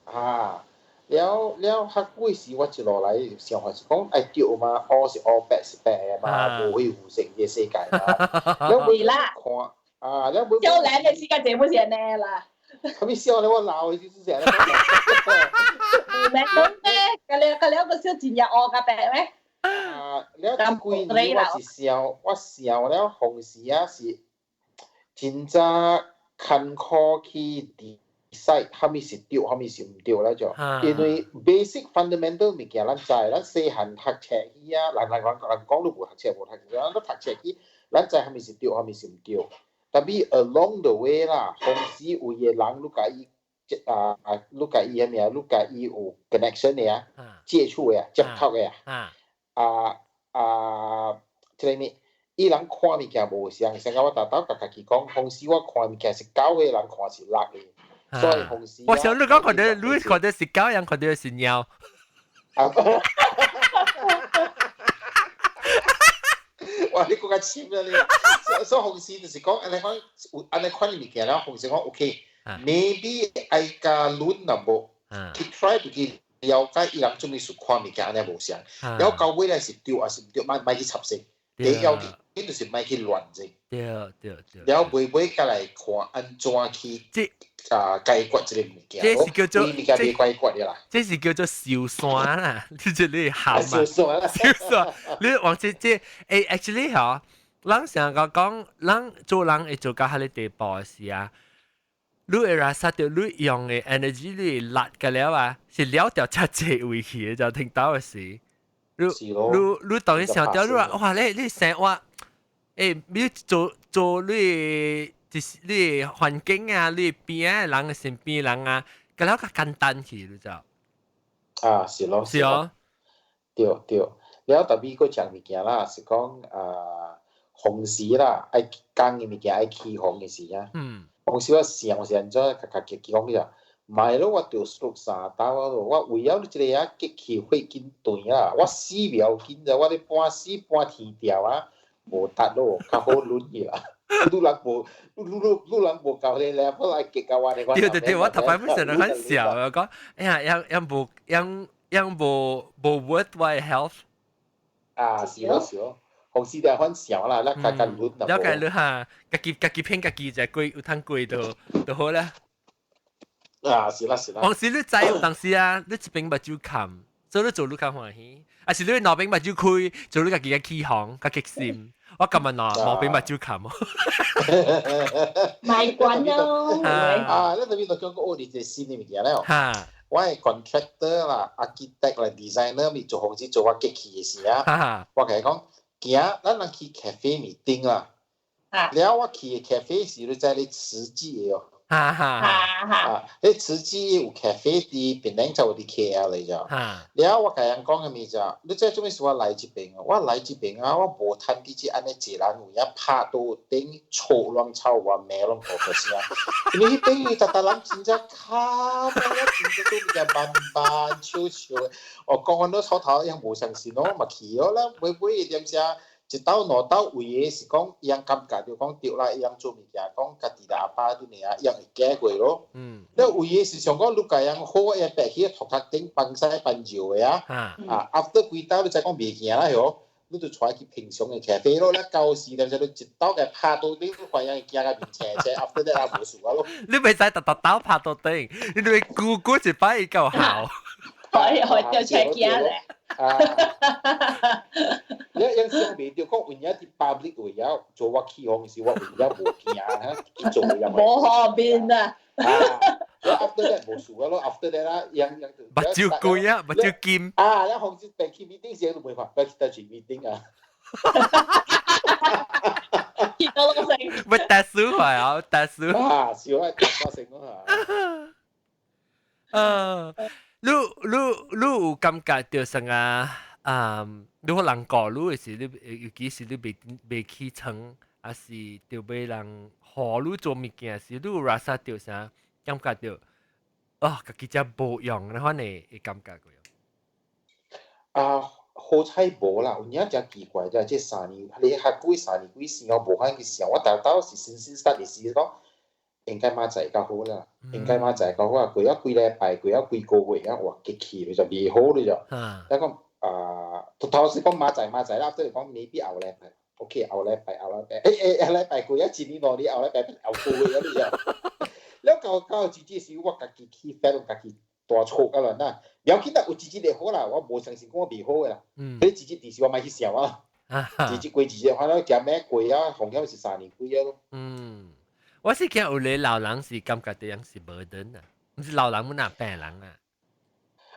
啊，了了，較久時我一路來想法是講愛對嘛，烏是烏，白是白嘛，無會有成個世界嘛。了是啦，看啊，了尾少年的時間全部是按呢啦。啥物少年我老的就是這樣。唔係講咩？個了個了個小真正烏甲白咩？啊，了這幾年我是想，我想了紅時啊是真正艱苦去 decide 啥物是對，啥物是毋對啦就。因為 basic fundamental 物件咱知，咱細漢讀冊去啊，人人人人講你無讀冊無讀冊，咱都讀冊去，咱知啥物是對，啥物是毋對。Tapi along the way 啦，紅時有個人你共伊啊啊，你共伊啥物啊，你共伊有 connection 的啊，接觸的啊，接觸的啊，啊啊，這個物，伊人看物件無相，像我逐晝共家己講，紅時我看物件是九個人看是六個，所以紅時。我想你講看到，你看到是狗，人看到是貓。哇！你閣較深啦你，所以紅時就是講按呢款有按呢款物件啦，紅時講 OK，maybe 愛加論啦無，去 try to 去了解伊人做咩事看物件按呢無相，然後到尾咧是對還是毋對，莫莫去插手，第一要緊就是莫去亂者。對對對。然後尾尾再來看按怎去啊解決這個物件，這是叫做物件袂解決的啦。這是叫做燒山啦，你這裡喊嘛？燒山啦，燒山。你往這這欸，actually 嗬，咱成個講，咱做人會做到彼个地步的時啊，你會 rasa 著你用的 energy 你力個了啊，是了掉遮濟位去的，就聽到的時，你你你當然想著你話哇，你你生活，欸，你做做你就是你環境啊，你邊仔的人的身邊人啊，個了較簡單去，你知？啊，是咯，是哦，對對。了 tapi 閣講物件啦，是講啊，紅時啦，愛講的物件愛起風的時啊。紅時我想是按怎，共家己講就，莫咯，我著 stroke 三刀咯，我為了你這個啊激氣血緊斷啊，我死袂要緊咋，我咧半死半天掉啊，無達咯，較好論去啦。你人無，你你你人無夠彼 level 來激到我咧。對對對，我頭擺本身就很笑，我講，哎呀，樣樣無樣樣無無 worth 我 health。啊，是咯是咯，紅時就反笑啦，咱家家論了解你哈，家己家己騙家己一個過有通過就就好啦。啊，是啦是啦。黃時你知有當時啊，你一邊目睭冚，所以你做你較歡喜；啊是你兩邊目睭開，做你家己較起哄，較激心。我今日喏，無邊目睭冚。賣關咯。啊，你特別就講學一個新的物件了。哈。我係 contractor 啦，architect 啦，designer 咪做房子做我激氣的時啊，我共伊講，行，咱人去 cafe meeting 啦。了我去的 cafe 是你知咧慈濟的哦。哈哈啊，彼慈濟有 cafe 佇檳城就有佇 KL 嚟咋。了我共人講的物就，你知做咩事我來這邊哦？我來這邊啊，我無趁佇這按呢濟人有影拍桌頂吵亂吵我罵攏無個聲。因為彼邊逐逐人真正較，我真正做物件慢慢悄悄的。哦，講完都初頭樣無相信我嘛去哦，咱尾尾點聲。一斗兩斗為的是講，伊人感覺著講對啦，伊人做物件講家己的阿爸恁爾，伊人會改過咯。了為的是想講，你共人好，伊白去頭殼頂放屎放尿的啊。啊，after 幾斗你才講袂行啦喲，你就帶去平常的咖啡咯。咱舊時點時你一斗共拍桌頂，你發現伊驚甲面青青，after that 也無事啊咯。你袂使逐逐斗拍桌頂，你會咕咕一擺伊夠效。可以可以掉出來驚咧。啊！你樣想袂著講，有影佇 public 位啊，做我起哄時，我有影無驚哈，去做樣。無好面啊！啊，after that 無事啊咯，after that 啦，樣樣就。目睭開啊，目睭金。啊，你紅時白去 meeting 時都袂看，白去倒去 meeting 啊。見到老細。咪特殊係啊，特殊。啊，是我特殊性啊。啊。你你你有感覺著啥啊？啊，你可人教你的時，你尤其是你未未起床，還是著欲人予你做物件時，你有 rasa 著啥？感覺到哦，家己真無用，你可能會感覺過。啊，好彩無啦，有影真奇怪，就這3年，你較久3年幾時我無可去想，我頭頭是先先 start 時講，應該明仔較好啦，應該明仔較好啊，過咗幾禮拜，過咗幾個月啊，哇，激氣就未好了就。你講啊，頭頭是講明仔明仔啦，即係講未必後禮拜，OK 後禮拜後禮拜，後禮拜過咗一年2年後禮拜後個月嗰啲啊，了到到這這時我家己去發家己大錯啊啦，那了緊啦，有一日會好啦，我無相信講我未好的啦。彼一日就是我莫去想啊，一日過一日，反正食咩過啊，風險是3年幾啊咯。嗯，我是驚有個老人是感覺這樣是 burden 啊，毋是老人，阮若病人啊。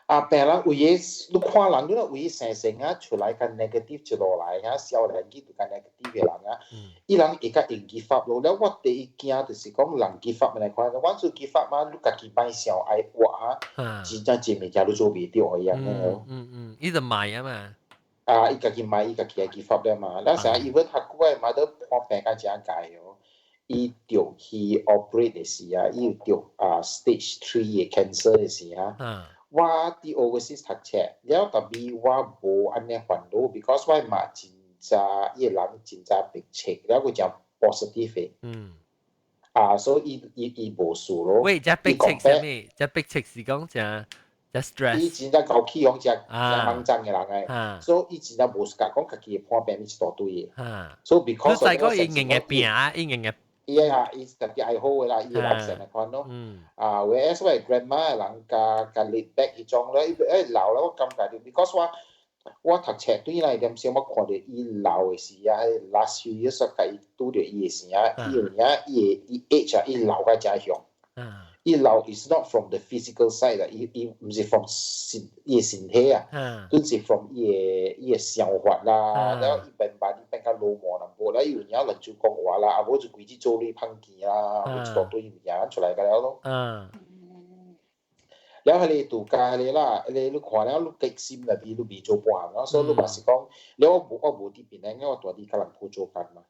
啊，病人有的，你看人，你若有的生性啊，出來較 negative 一落來啊，少年去就較 negative 的人啊，伊人會較容易 give up 咯。了，我第一驚就是講人 give up 來看，我做 give up 嘛，你家己莫想愛活啊，真正這物件你做袂著一樣的。嗯嗯，伊就賣啊嘛。啊，伊家己賣，伊家己愛 give up 了嘛。了，成日 even 較久的嘛都破病甲誠濟哦。伊著去 operate 的時啊，伊有著啊 stage 3 的 cancer 的時啊。我佇 overseas 讀冊，了 tapi 我無按呢煩惱，because 我媽真早，伊個人真早白冊，了佢誠 positive 的。啊，所以伊無事咯。喂，這白冊啥物？這白冊是講誠誠 stress。伊真正高氣講誠誠慌張的人來，所以伊真正無自覺講家己會破病一大堆的。所以 because 你知講伊硬嘅病，伊硬嘅。伊啊，伊特別愛好的啦，伊人生來款咯。啊，whereas 我 grandma 人較較 laid back 彼種咯，伊老了我感覺著，because 我讀冊對來點時，我看著伊老的時啊，last few years 我共伊拄著伊的時啊，伊有影伊的伊 age 啊，伊老甲誠凶。伊老 is not from the physical side 啦，伊毋是 from 身伊的身體啊，都是 from 伊的想法啦，了伊變慢伊變較魯莽淡薄，了伊有影亂就講話啦，啊無就規日做鐳芳錢啦，一大堆物件出來個了咯。了彼個度假彼個啦，彼個你看了你激心內邊你未做半項咯，所以你嘛是講，了我無佇檳城，我蹛佇吉隆坡做工嘛。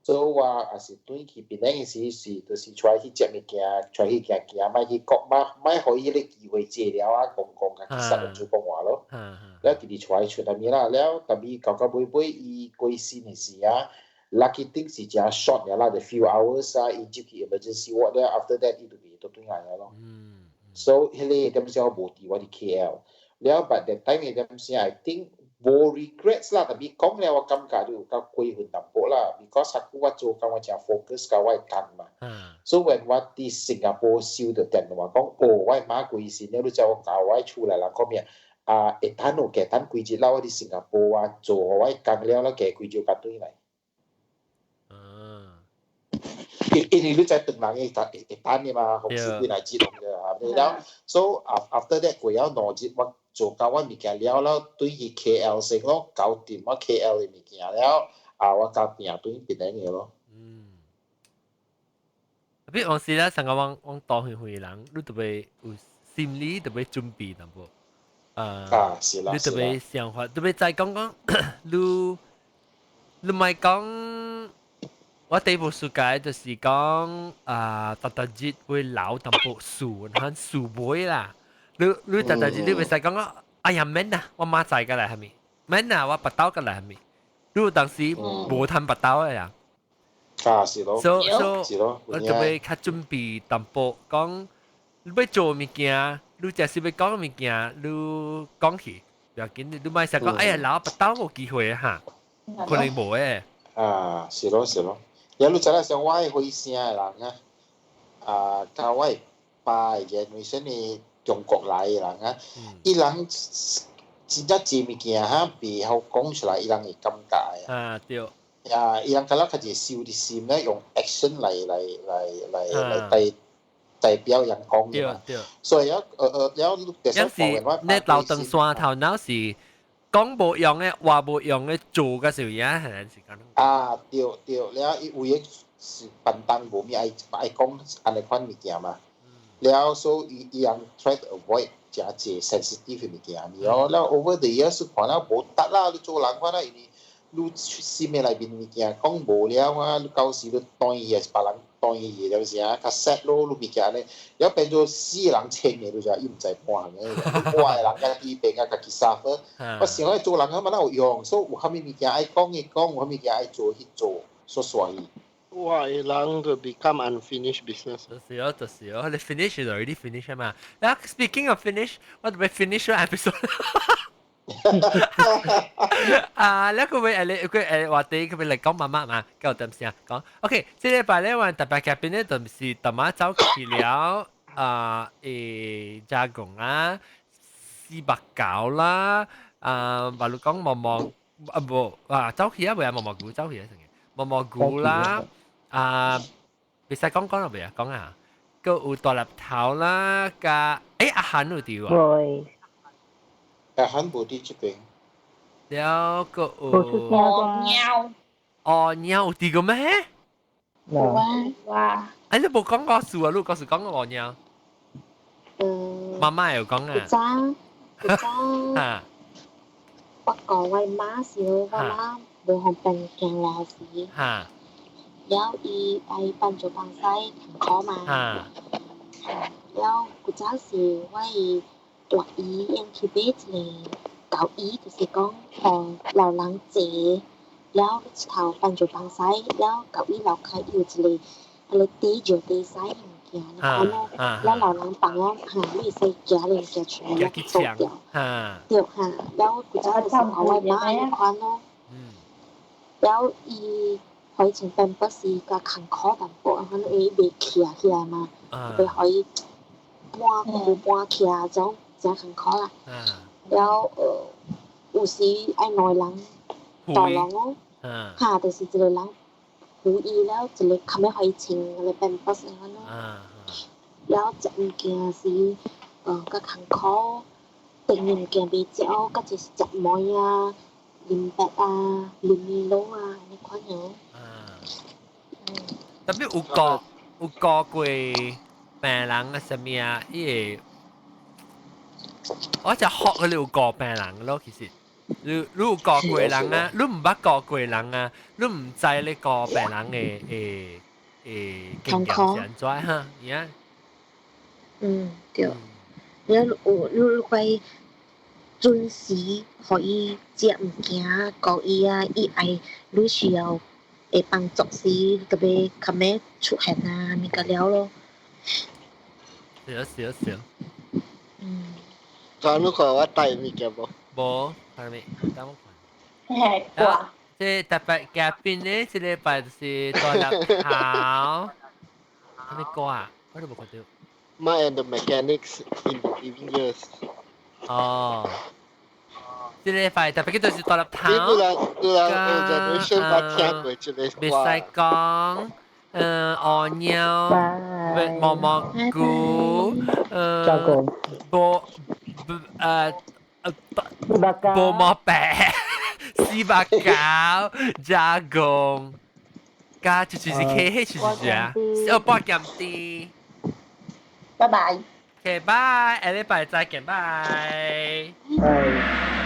所以我也是轉去檳城的時是，就是出來去食物件，出來去行行，莫去講，莫莫予伊彼個機會坐了啊，講講甲去殺人做講話咯。了直直出來出來物啦，了 tapi 到到尾尾伊過身的時啊，lucky thing 是誠 short 爾啦，就 few hours 啊，伊入去 emergency ward 了，after that 伊就袂倒轉來了咯。So 彼個點時我無佇我佇 KL，了 but that time 的點時 I think 無 regrets 啦，tapi 講了我感覺就有較過分淡薄啦，because 較久我做工我誠 focus 佮我的工嘛。So when 我佇新加坡收到電話講，哦，我的媽過身了，你知我教我的厝內人講咩？啊，會等有加等幾日啦，我佇新加坡啊做好我的工了啦，加幾日才轉來。因為你知唐人會會會等的嘛，紅事幾來日攏的啊。了，so after that 過了2日，我做到我物件了了，轉去 KL 先咯，搞掂我 KL 的物件了，啊，我才拼轉檳城的咯。嗯。比如時咧，上個往往當遠遠人，你特別有心理特別準備淡薄。啊，是啦，你特別想法，特別再講講，你莫講。我第一步世界就是講啊，逐逐日會老淡薄數，很數尾啦。你逐逐日你袂使講講，哎呀免啦，我明仔過來係咪？免啦，我腹肚過來係咪？你有當時無趁腹肚的呀？啊，是咯，所以是咯，我特別較準備淡薄，講你欲做物件，你就是欲講物件，你講去，不要緊，你莫想講，哎呀，老腹肚無機會哈，可能無誒。啊，是咯是咯。有你知影像我的火星的人啊，啊，佮我的爸的 generation 的中國來的人啊，伊人真正濟物件哈，袂曉講出來，伊人會感覺的。啊，對。啊，伊人敢若較濟收佇心咧，用 action 來代表人講的嘛。對。所以啊，了你有時你老登山頭腦是講無用的，話無用的，做嘅時候也係是講。啊，對對，了伊有的是簡單無物愛愛講按呢款物件嘛。了所以伊人 try to avoid 誠濟 sensitive 的物件，了了 over the years 看了無得啦，你做人看啦，因為你心的內面物件講無了啊，你到時你斷伊也是別人當伊了時啊，較 sad 咯，你物件咧，了變做死人清嘅，你就伊毋知半嘅，我的人家己變啊，家己 suffer。我想講做人啊，嘛哪有用，所以有啥物物件愛講伊講，有啥物件愛做去做，煞煞去。我的人就 become unfinished business。就是哦，就是哦，你 finish 就 already finish 嘛。嗱，speaking of finish，我準備 finish 個 episode。啊，你個會你佢話啲佢嚟講媽媽嘛，夠點先講？OK，這禮拜咧，我特別嘉賓咧，就是大媽走去了啊，加工啦，490啦，啊，話你講毛毛啊無啊，走去啊，未啊毛毛菇走去啊成嘅，毛毛菇啦，啊，別使講講落未啊？講啊，個有大粒頭啦，加阿韓有啲喎。阿韓無佇這邊。了個有。哦貓。哦貓有佇個咩？有啊。哇！哎，你無講過數啊？你講是講個貓。媽媽有講啊。古早，古早。我講我媽時，我媽無方便行了時。了伊愛幫助幫西上課嘛。了古早時我的大姨用去買一個交椅，就是講予老人坐，了一頭幫助幫西，了交椅樓跤有一個彼個底石底西的物件，你看咯，了老人放了哈，你會使行咧物件全部攏倒掉。對哈，了古早就是看我媽按呢款咯。了伊予伊穿 pampers 是較艱苦淡薄，可能因為伊袂徛起來嘛，袂予伊搬褲搬起來種誠艱苦啦。了有時愛兩個人搭籠哦，哈，就是一個人扶伊了，一個較欲予伊穿彼個 pampers 按呢咯。了食物件時，較艱苦，訂的物件袂食哦，較濟是食糜啊、啉白啊、啉米露啊，按呢款樣。特別有教過病人啊，啥物啊？伊會，我就學佢哋有教病人咯，其實。你有教過人啊？你毋捌教過人啊？你毋知你教病人的經驗是按怎哈？而家。嗯，對。你有你會準時予伊食物件，教伊啊，伊愛你需要會幫助時，特別較欲出現啊，物個了咯。是啊是啊是啊。嗯。咁你看我帶物件無？無，係咪？等我看。嘿，哇！這特別嘉賓呢，這禮拜就是大粒頭。啥物歌啊？我都無看到。 Ma and the Mechanics in the Years。哦。這禮拜特別就是大粒頭。你對人 generation 捌聽過這個歌。袂使講，烏貓，毛毛菇，無，無毛白，490，加工，加就是 K H 就是啊，哦，八減啲。拜拜。 OK，拜，下禮拜再見，拜。拜。